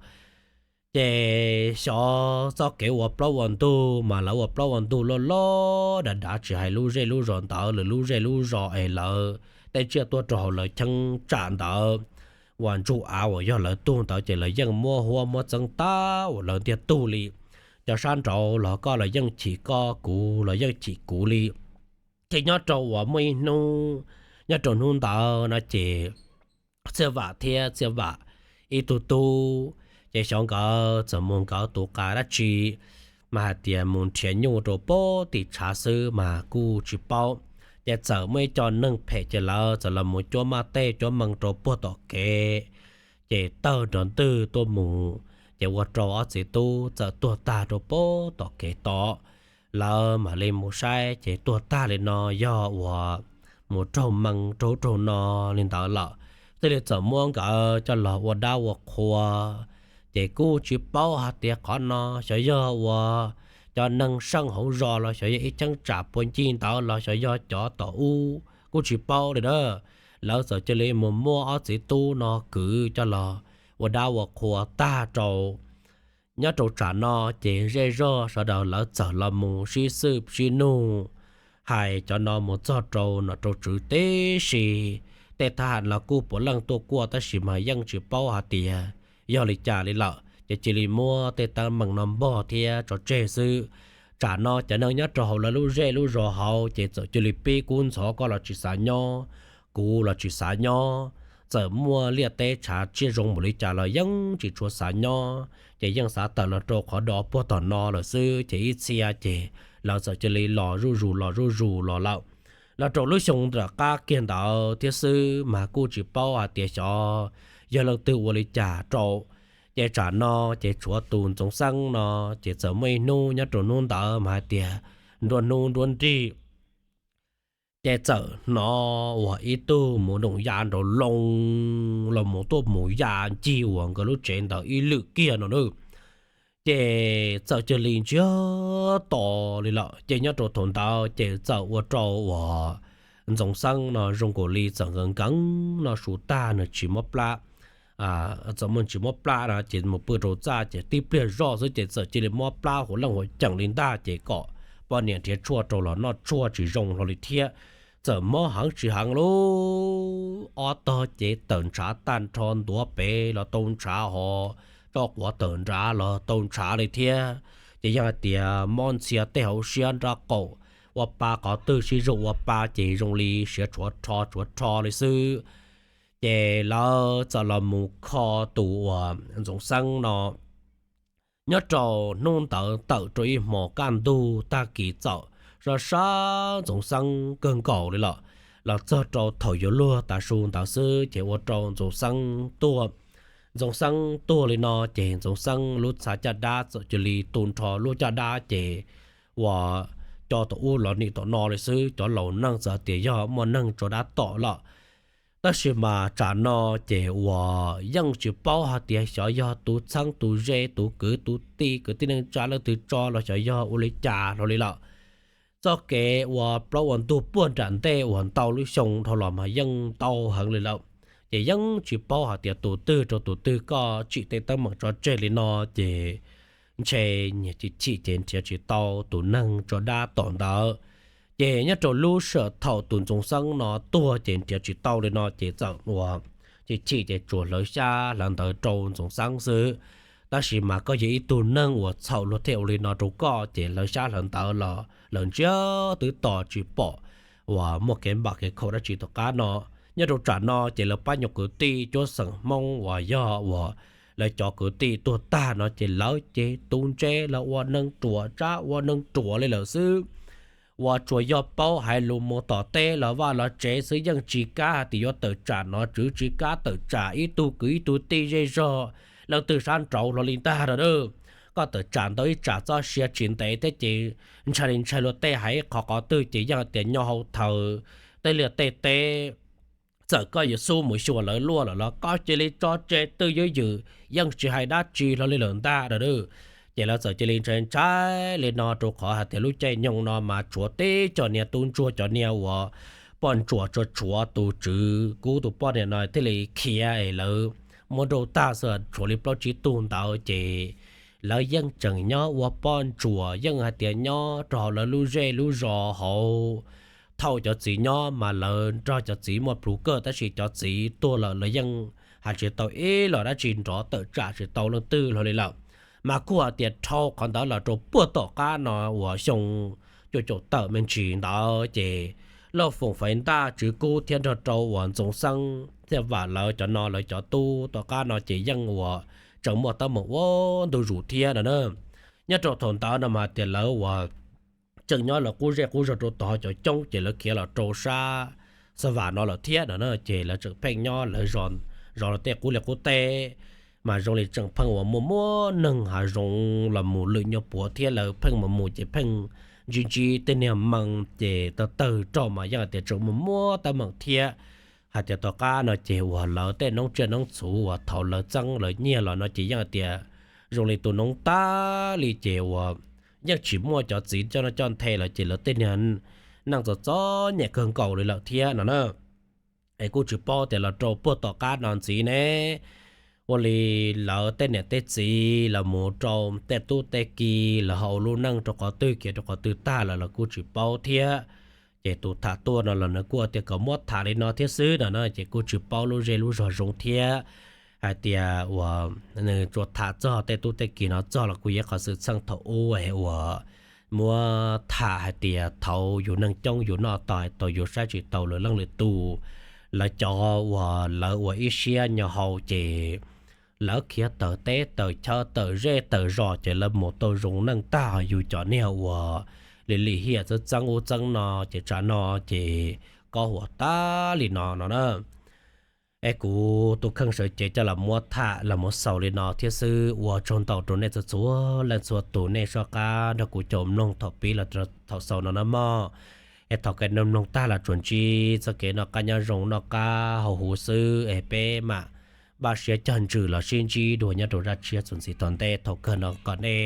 Ces xyov txoj kev ua plaub ua ntug mas lawv ua plaub ua ntug loj loj dav dav tsis hais lub zej lub zos ntawd, lwm lub zej lub zos es lawv tej tsiaj tuaj rau hauv lawv cheeb tsam ntawd uas ntsuj av uas yog lawv tug ntawd ces lawv yeej muab huab muab txeeb tag uas lawv ntiag tug li. Cov sab nraud los koj los yeej chim koj, kuv los yeej chim kuv li. Ces nyob rau uas muaj ib hnub, nyob rau hnub ntawd no ces Txhiaj Vam thiab Txhiaj Vam ib tug tub, ces xyov nkawd txawm mus nkawd tus qas dab tsi, mas hais tias mus nrhiav nyuj rau puag tim tshav xwb mas kuj tsis paub. Ces txawm muaj ib co neeg phem ces lawv txawm los mus cuab maj tej cuab mees rau puag tom kev, ces tawg nrov ntwg tuaj mus, ces ua rau ob txiv tub txawm tuag tag rau puag tom kev tod. Lawv mam li mus saib ces tuag tag li no yog uas mus raug mees raug raug no li ntawd lawm. Thiaj li txawm muab nkawd coj los ua dab ua qhua, ces kuj tsis paub hais tias qhov no xyov yog uas cov neeg seej hauv zos los xyov yog ib cheeb tsam puag ncig ntawd los xyov yog cov tom ub kuj tsis paub li na. Lawv txawm cia li mus muab ob txiv tub no kwv coj los ua dab ua qhua tag rau. Nyob rau tsam no ces zej zog sawv daws lawv txawm los mus sib xwb sib nug hais cov no mus txog rau nom rau tswv tib si. Tej thab ham los kuj puav leej tuaj kuaj tab sis mas yeej tsis paub hais tias yog li cas li lawm ces cia li muab tej teeb meem no npog thiab tso tseg xwb. Tsam no cov neeg nyob rau hauv lawv lub zej lub zos hauv ces txawm cia li pib kub ntxhov, koj los tsis xav nyob, kuv los tsis xav nyob. Txawm muaj liaj teb tshav tsiaj zoo npaum li cas los yeej tsis tshua xav nyob ces yeej xav tawm los rau qhov do puag tom no lawm xwb ces ib txhia ces lawv txawm cia li los zuj zus los zuj zus los lawm. Los rau lub xyoo nram qab kiag ntawd thiab xwb mas kuj tsis paub hais tias xyov yog leej twg ua li cas rau. Ces tsam no ces tshuav tus Ntxoov Xeeb no ces txawm muaj ib hnub nyob rau hnub ntawd mas hais tias nruab hnub nruab nrig ces txawm hnov uas ib tug mus doom ya nraum loo los mus tuaj mus ya ncig uas nkawd lub tsev ntawd ib lwm kiag no na. Ces txawm cia li ntsiag to li lawm ces nyob rau thaum ntawd ces txawm ua rau uas Ntxoov Xeeb no zoo nkaus li txawm nkees nkees no su tag nws tsis mob plab, txawm muaj tsis mob plab no ces mus pw rau txaj ces tib pliag zoj xwb ces txawm cia li mob plab huv leej huv ceem li ntag ces kom poj niam nrhiav tshuaj rau los noj tshuaj tsis zoo hlo li thiab. Txawm mob heev tsis heev lub ob tog ces tawm ntshav tag nrho, ntuav pem los tau ntshav hos, tso quav tawm nrad los tau ntshav li thiab. Ces yog hais tias mob ntxhias tej hauv siab nrab qaum, ua pa qhov twg sib zog ua pa ces zoo li siav tshuav rho tshuav rho li xwb. Ces lawv txawm los mus kho tus uas Ntxoov Xeeb no. Nyob rau hnub ntawd tawm rau ib hmos kaj ntug tag kis txawm sab sab Ntxoov Xeeb kawg nkaus li lawm. Los txog rau thaum yuav luag tav su ntawd xwb ces ua rau Ntxoov Xeeb tuag. Ntxoov Xeeb tuag li no ces Ntxoov Xeeb lub txha caj dab txawm cia li tu nrho lub caj dab ces uas cov tom ub los nim tom no li xwb. Cov laus neeg txawm hais tias yog muaj neeg tso dab tom lawm. Tab sis mas tsam no ces uas yeej tsis paub hais tias xyov yog tus txheeb tus ze, tus kwv tus tij, kwv tij neej tsa leej twg tso los xyov yog ua li cas hlo li lawm. Txoj kev ua plaub ua ntug puag nram ntej uas ntau lub xyoo dhau los mas yeej ntau heev li lawm. Ces yeej tsis paub hais tias tus twg rau tus twg, koj tsim tej teeb meem tso tseg li no ces ntshe nyias chim chim ces nrhiav tsis tau tus neeg tso dab tom ntawd. Ces nyob rau lub sij hawm thaum tus Ntxoov Xeeb no tuag ces nrhiav tsis tau li no ces txawm uas chim chim ces tsuas hlawv xyab hlawv ntawv rau Ntxoov Xeeb xwb. Tab sis mas koj yog ib tug neeg uas txhaum luag thiaj ua li no rau koj ces hlawv xyab hlawv ntawv los lawv ntsiag twb tos tsis pom uas muaj kev npam kev khaum dab tsi tom qab no. Nyob rau tsam no ces lawv pab nyuag kwv tij cuab xeem Hmoob uas yog uas lawv cov kwv tij tuag tag no ces lawv ces tu ntsej los ua neeg ruam, tsab ua neeg ruam li lawm xwb. Uas tsuas yog paub hais lus mus tom teb los vaj los tsev xwb, yeej tsis kam hais tias yuav tawm tsam nom tswv, tsis kam tawm tsam ib tug kwv ib tug tij zej zog leej twg sab nraud hlo li ntag no. Koj tawm tsam ntau ib tsam txoj sia tsis ntev thiab ces ntshai li ntshai luag tej hais ib qho qhov twg ces yeej hais tias nyob hauv thaum tej liaj tej teb, txawm koj yuav xub mus xyuas lawv luaj lawm los koj cia li tso tseg twj ywm ywm, yeej tsis hais dab tsi hlo li lawm ntag no. Ces lawv txawm cia li ntshai ntshai li no rau qhov hais tias lub caij nyoog no mas tshuav tib cov niag tub ntsuag, cov niag uas poj ntsuam tsuas tshuav tus tswv kub tus poj niam no thiaj li khiav es lawv muab nrauj tag xwb, tshuav li plaub tsib tug ntawd ces lawv yeej tseem nyob ua poj ntsuam, yeej hais tias nyob rau hauv lawv lub zej lub zos hauv. Thaum cov txiv nyob mas lawv nrog cov txiv muaj plhus kawg, tab sis cov txiv tuag lawm lawv yeej hais tsis tau ib los dab tsi, nrov tawm tsam tsis tau leej twg hlo li lawm. Mas kuj hais tias dhau qhov ntawd los rau puag tom qab no uas xyoo cuaj caum tawm me ntsis ntawd ces Lauj Foom Faiv Ntaj, Tswv Kub thiab nrog rau uas Ntxoov Xeeb thiab Vam lawv cov no lawv cov tub tom qab no ces yeej uas tseem muaj teeb meem ua ntu zus thiab no na. Nyob rau thaum ntawd no mas hais tias lawv uas tseem nyob lawv qub zej qub zog rau tom cov coob ces lawv khiav los rau sab Xav Vam no lawm thiab no na, ces lawv tseem pheej nyob lawv zos, zos lawv tej qub liaj qub teb. Mas zoo li tseem pheej uas muaj muab neeg hav zoov los mus lwm nyuag puav thiab, lawv pheej mus mus ces pheej ntsib ntsib tej niag mees ces tawg tawg rog mas yeej hais tias tseem muaj muab teeb meem thiab. Hais tias tom qab no ces uas lawv tej noob tsiaj noob txhuv uas thaum lawv txeeb lawv nyiag los no ces yeej hais tias zoo li tus noob tag li ces uas yeej tsis muaj cov txiv coj noj coj nthe lawm ces lawv tej niag neej txom txom nyem kawg nkaus li lawm thiab no na. Es kuj tsis paub tias los rau puag tom qab no ntxiv ne, ua li lawv tej niam tej txiv los mus rau tej tub tej ki, lawv ho ua lub neej rau qhov twg kiag rau qhov twg tag lawm los kuj tsis paub thiab. Ces tus tham tuaj no los nws kuj tias kom muab tham li no thiab xwb no na, ces kuj tsis paub lub zej lub zog zoo thiab hais tias uas nws tsuas tham txog tej tub tej ki no txog los kuj yog qhov xwm txheej thaum ub uas muab tham hais tias thaum yus neeg coob yus noj tau tau yus saib tsis tau lwm leej lwm tus, lawv cov uas lawv ua ib siab nyo hau ces lawv khiav tawm teb tawm chaw tawm zej tawm zos ces lawv mus tau zoo neej tag, yus cov niag uas lim lim hiam txeeb txeeb ub txeeb no ces tsam no ces kob huam tag li no no na. Es kuv tus kheej sawv cev coj los muab tham los mus xaus li no thiab xwb. Ua tsaug ntau rau nej txhua txhua leej txhua tus nej soj qab nrog kuv caum mloog thaum pib los thaum xaus no na mog. Es thaum kawg nej mloog tag los tsuas ntsib txoj kev noj qab nyob zoo noj qab haus huv xwb es peb mam npaj siab cog ntsws los sib ntsib dua nyob rau zaj tshiab txuas ntxiv tom ntej. Thaum kawg no kom nej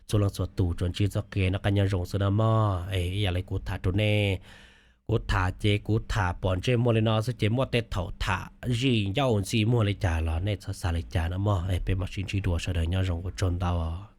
txhua leej txhua tus tsuas ntsib txoj kev noj qab nyob zoo xwb na mog. Es ib yam li kuv tham rau nej, kuv tham ces kuv tham pom ntsej muag li no xwb ces muaj tej thaum tham zij ncauj ntxi muag li cas los nej txhob xav li cas no mog. Peb mam sib ntsib dua, sawv daws nyob zoo, ua tsaug ntau.